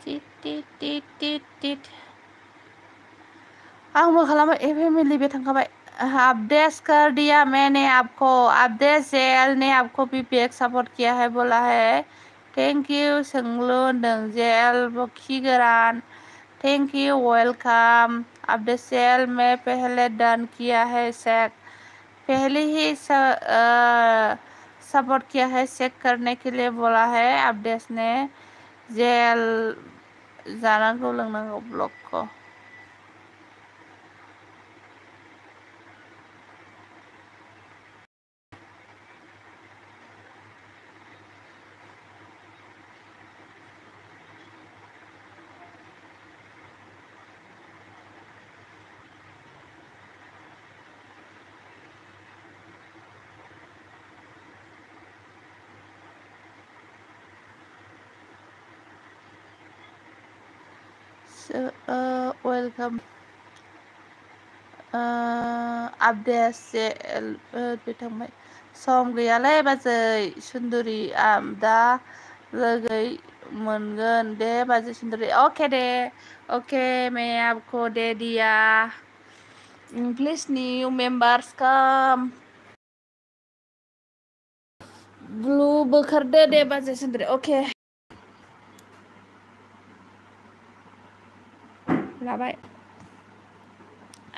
tit tit tit tit tit आंबो खालामो फैमिली भी थांखाबाय अपडेट्स कर दिया मैंने आपको अपडेट जेल ने आपको भी बैक सपोर्ट किया है बोला है थैंक यू सोंलु होनदों जेल खि गोरान थैंक यू वेलकम अपडेट जेल में पहले डन किया है चेक पहले ही सपोर्ट किया है चेक करने के लिए बोला है अपडेट्स ने जेल जानांगौ लोंनांगौ ब्लॉग को वेलकम अपडेट बे थांबाय सम गैयालै बाजै सुन्दुरि दा लोगो मोनगोन दे बाजै सुन्दुरि ओके मैं आपको दे दिया please new members come blue बोखारदो दे बाजै सुन्दुरि ओके लाबाय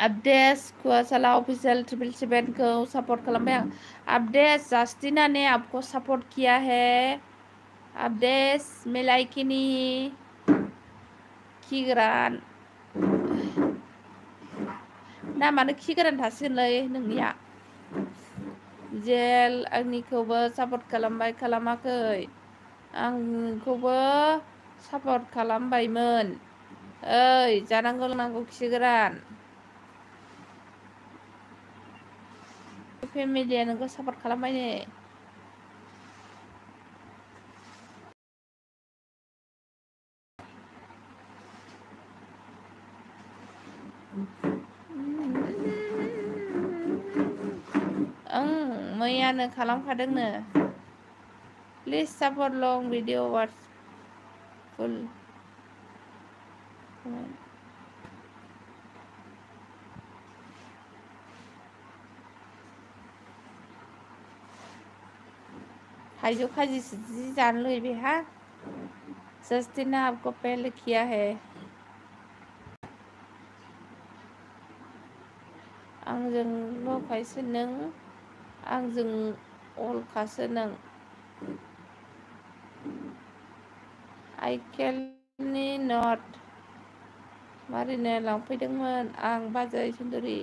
अपडेट्स कुआसाला ऑफिशियल 777 को सपोर्ट खालामबाय आं अपडेट्स जस्टिना ने आपको सपोर्ट किया है अपडेट्स मिलाइकिनी खिगोरान नामानो खिगोरान थासिगोनलै नोंनिया जेल आंनिखौबो सपोर्ट खालामबाय खालामाखै आंखौबो सपोर्ट खालामबायमोन ओइ जानांगौ लोंनांगौ खिगोरान फेमिलिया नोंखौ सपोर्ट खालामबाय ने मैयानो खालामखादोंनो प्लिज सपोर्ट लं भिडिअ वाट्स फुल थाइजौ खाजि जी जानो लुबैबाय हा जस्टिना आपको पहले किया है आंजों ल'खायसो नों आंजों अलखासो नों आइकेलनि नट मारिनो लांफैदोंमोन आं बाजै सुन्दुरि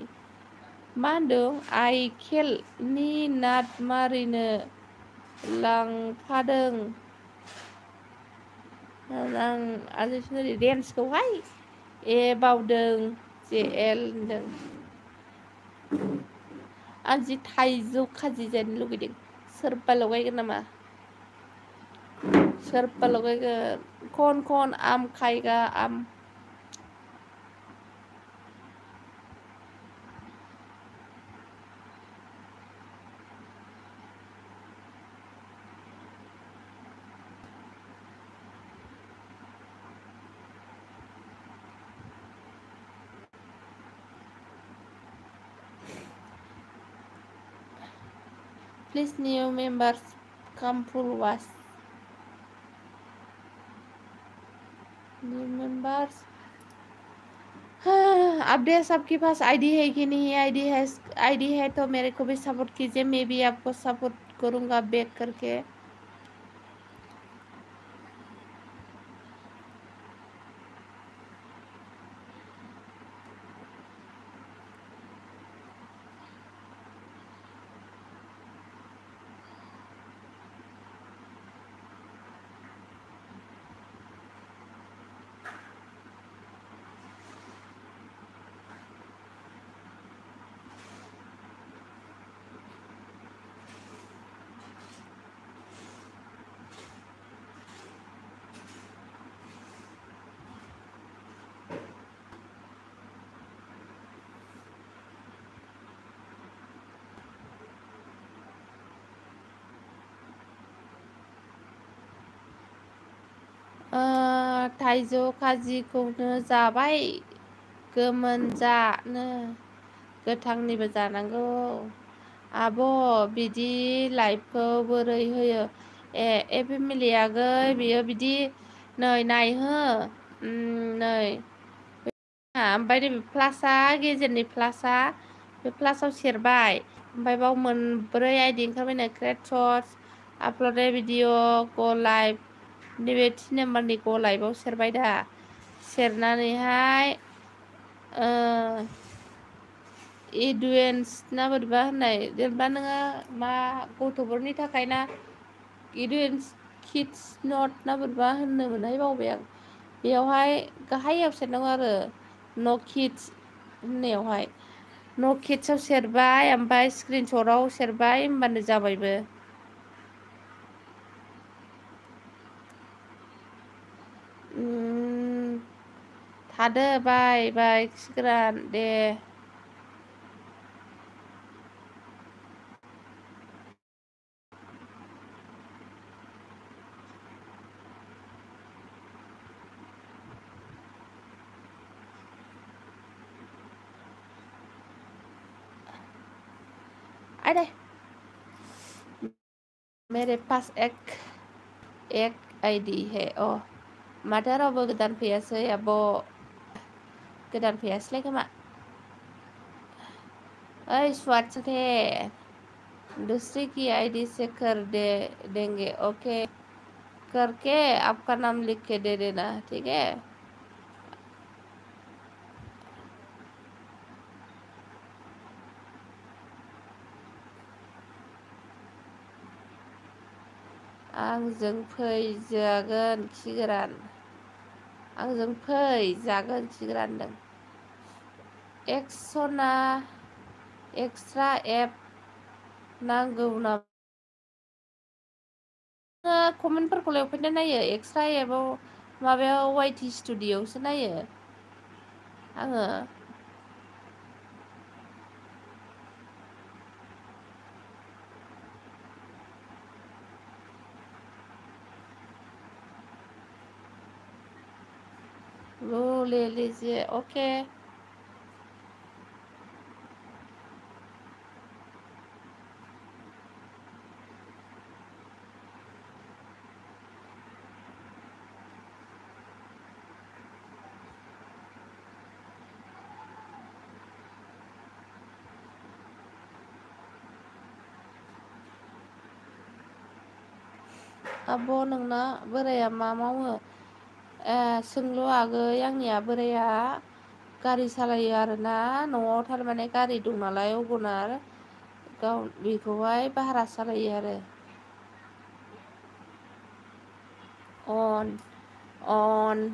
मा होनदों आइकेलनि नाट मारिनो लांफादों आं आजै सुन्दुरि रेन्सखौहाय बावदों जेएल होनदों आं जि थाइजौ खाजि जानो लुगैदों सोरबा लगायगोन नामा सोरबा लगायगोन कौन आम खाएगा आम Please new members come full was new members update सबके पास आईडी है कि नहीं आईडी है तो मेरे को भी सपोर्ट कीजिए मैं भी आपको सपोर्ट करूंगा बैक करके थाइजौ खाजिखौनो जाबाय गोमोन जानो गोथांनिबो जानांगौ आब' बिदि लाइफखौ बोरै होयो ए फेमिलि आगै बियो बिदि नै नायहो नै ओमफ्राय नैबे प्लासआ गेजेरनि प्लासआ बे प्लासाव सेरबाय ओमफ्राय बाव मोनब्रै आइडि ओंखारबायनो क्रिएट सर्स आपल'ड भिडिअ ग लाइभ नैबे 3 नाम्बारनि ग लाइभआव सेरबाय दा सेरनानैहाय इडुएन्स ना बोरैबा होननाय जेनेबा नोङो मा गथ'फोरनि थाखाय ना इडुएन्स किड्स नट ना बोरैबा होनोमोनहाय बावबाय आं बेयावहाय गाहायाव सेरनांगौ आरो न' किड्स होननायावहाय न' किड्सआव सेरबाय ओमफ्राय स्क्रिनशटआव सेरबाय होमबानो जाबायबो थादो बाय बाय खिगोरान दे अरे मेरे पास एक आईडी है माथो रावबो गोदान फैयासै आब' गोदान फैयासैलाय खोमा ओइ स्वाट थे दूसरी की आईडी से कर देंगे ओके करके आपका नाम लिख के दे देना ठीक है आंजों फै जागोन खिगोरान आंजों फै जागोन खिगोरान होनदों एक्सना एक्सट्रा एप नांगौ नामा कमेन्टफोरखौलाय अफायनो नायो एक्सट्रा एपाव माबायाव वाइटि स्टुडिअ'आवसो नायो आङो ले लीजिए ओके आब' नोंना बोराया मा मावो सोंलु आगै आंनिया बोराया गारि सालायो आरोना न'आव थारमाने गारि दं नालाय अगनार गाव बेखौहाय भारा सालायो आरो अन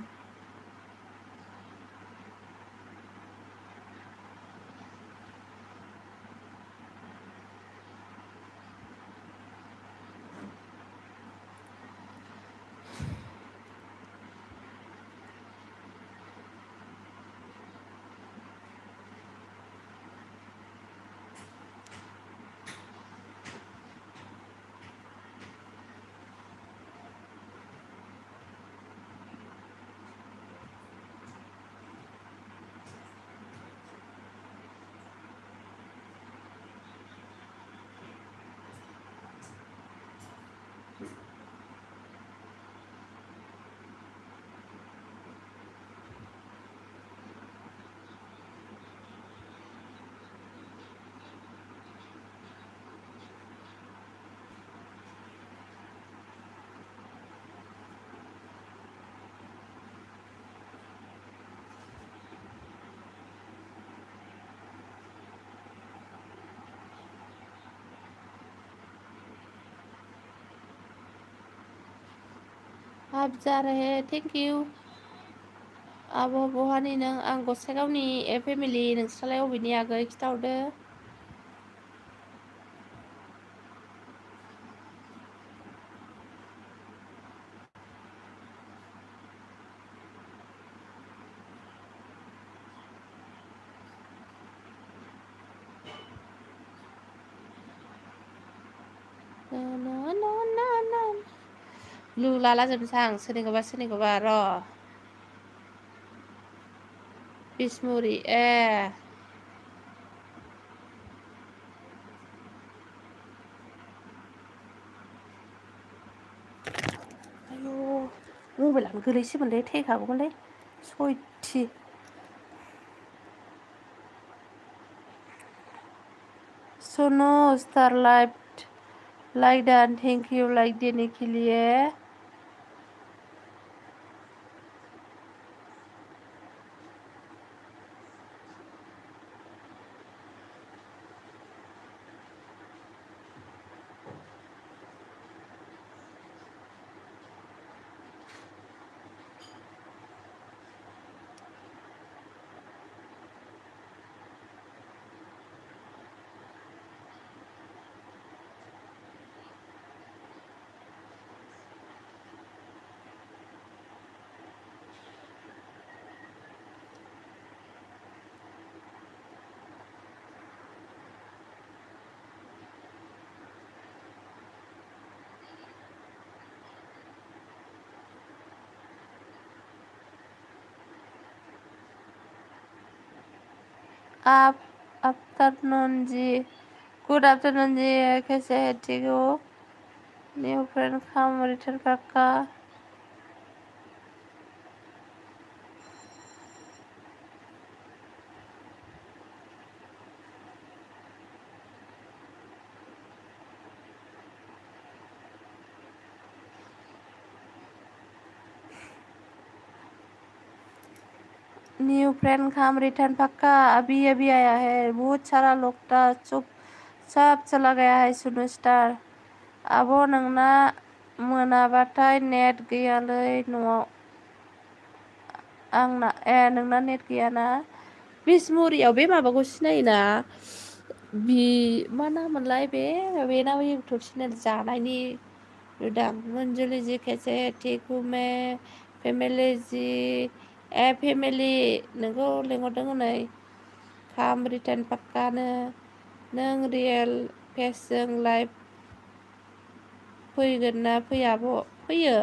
आप जा रहे थेंक इउ आब' बहानि नों आं गसाइगावनि फेमिलि नोंस्रालाय अबेनि आगै खिथाहरदो लु लाला जोबनोसै आं सोरनिखौबा र' बिसमुरि आयु मबाइलानो गोलैसिगोनलै थैखागौमोनलै सयथि सुनो star like done thank you like देने के लिए आप आफ्टरनून जी गुड आफ्टरनून जी कैसे है ठीक हो न्यू फ्रेंड कम रिटर्न पक्का न्यू फ्रेंड कम रिटर्न पक्का अभी अभी आया है बहुत सारा लोग था चुप सब चला गया है सुनो स्टार आब' नोंना मोनाबाथाय नेट गैयालै न'आव आंना नोंना नेट गैयाना बिसमुरियाव बे माबाखौ सिनायोना बि मा नाममोनलाय बेनाबो इउटुब चेनेल जानायनि नुदां मंजुली जी कैसे ठीक हूँ मैं फेमिली जी फेमिली नोंखौ लेंहरदों हनै खाम रिटार्न पाक्कानो नों रियेल फेसजों लाइभ फैगोन ना फैया आब' फैयो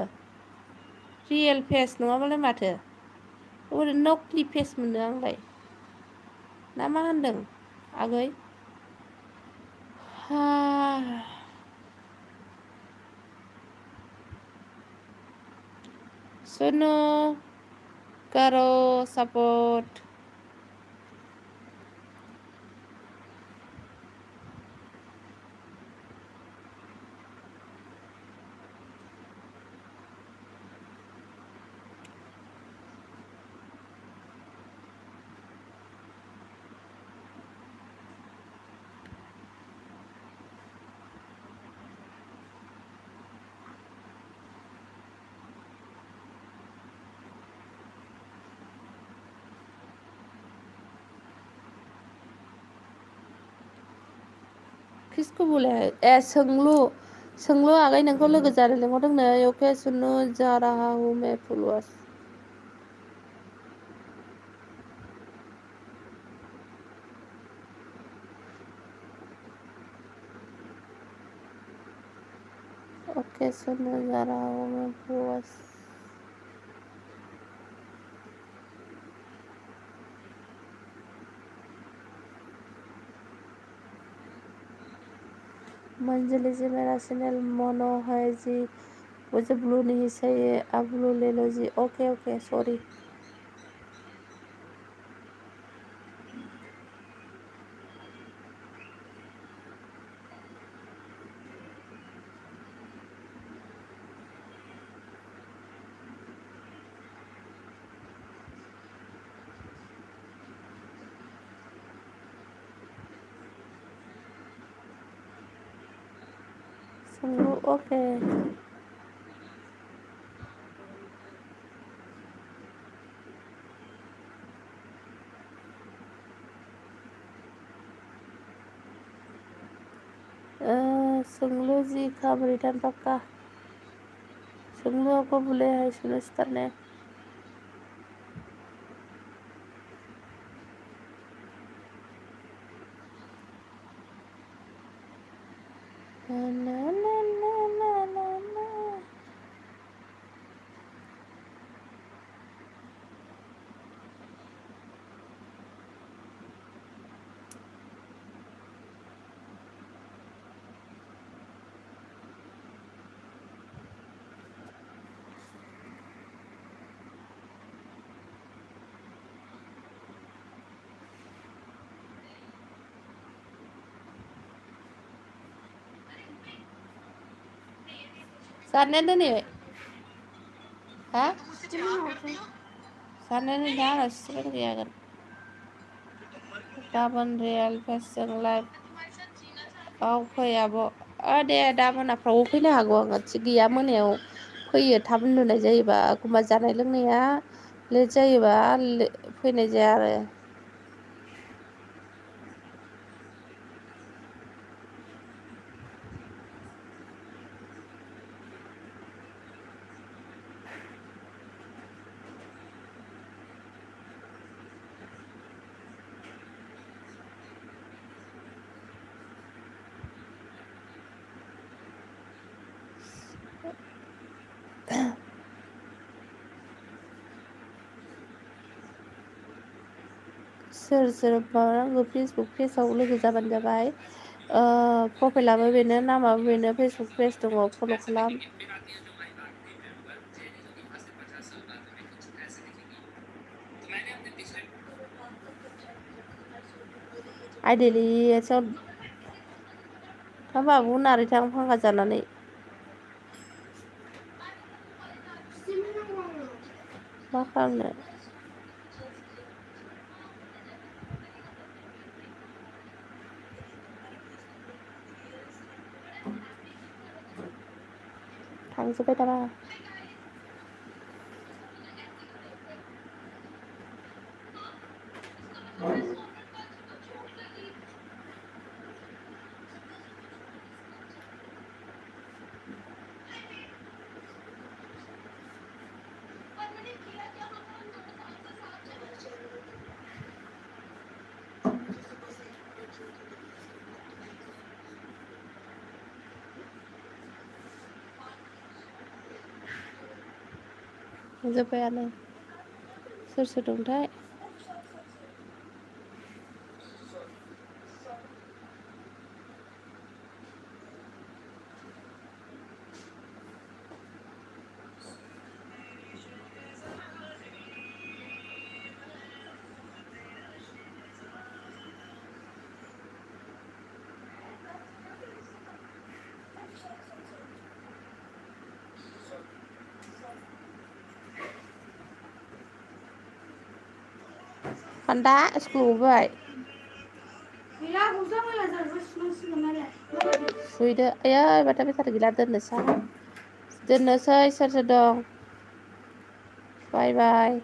रियेल फेस नङाबालाय माथो ओरैनो नकलि फेस मोनो आंलाय ना मा होनदों आगै सुनु करो सपोर्ट किसको बोले सोंलु आगै नोंखौ लोगो जानो लेंहरदों नै अके सुनु जा रहा हूँ मैं फुलवास ओके सुनु जा रहा हूँ मैं फुलवास मंजली जी मेरा चैनल मोनो है जी मुझे ब्लू नहीं चाहिए आप ब्लू ले लो जी ओके ओके सॉरी सोंलु ओके सोंलु जी कब रिटर्न पक्का सोंलुआ को बुले है सुनिश्तर ने ना ना ना ना ना ना जानाया दोनैबाय हा जानायानो दा आंना सिरानो गैयागोन गाबोन रियेल फेसजों लाइभआव फै आब' दे दा मोनाफ्रावबो फैनो हागौ आङो थिग गैया मोनायाव फैयो थाब उन्दुनाय जायोबा एखमबा जानाय लोंनाया लेट जायोबा फैनाय जाया आरो सोर सोर माबानांगौ फेसबुक पेजाव लोगो जाबानो जाबाय प्रफाइलाबो बेनो नामाबो बेनो फेसबुक पेज दङ फल' खालाम आइदैलि था बाबु नारैथां फांखा जानानै मा खालामनो थांजोब्बाय नामा जोब्बायानो सोर सोर दंथाय खान्दा स्कुलाव गबोबाय सुहैदो आयै माथो बेटारि गैला दोननोसै सोर सोर दं बाय बाय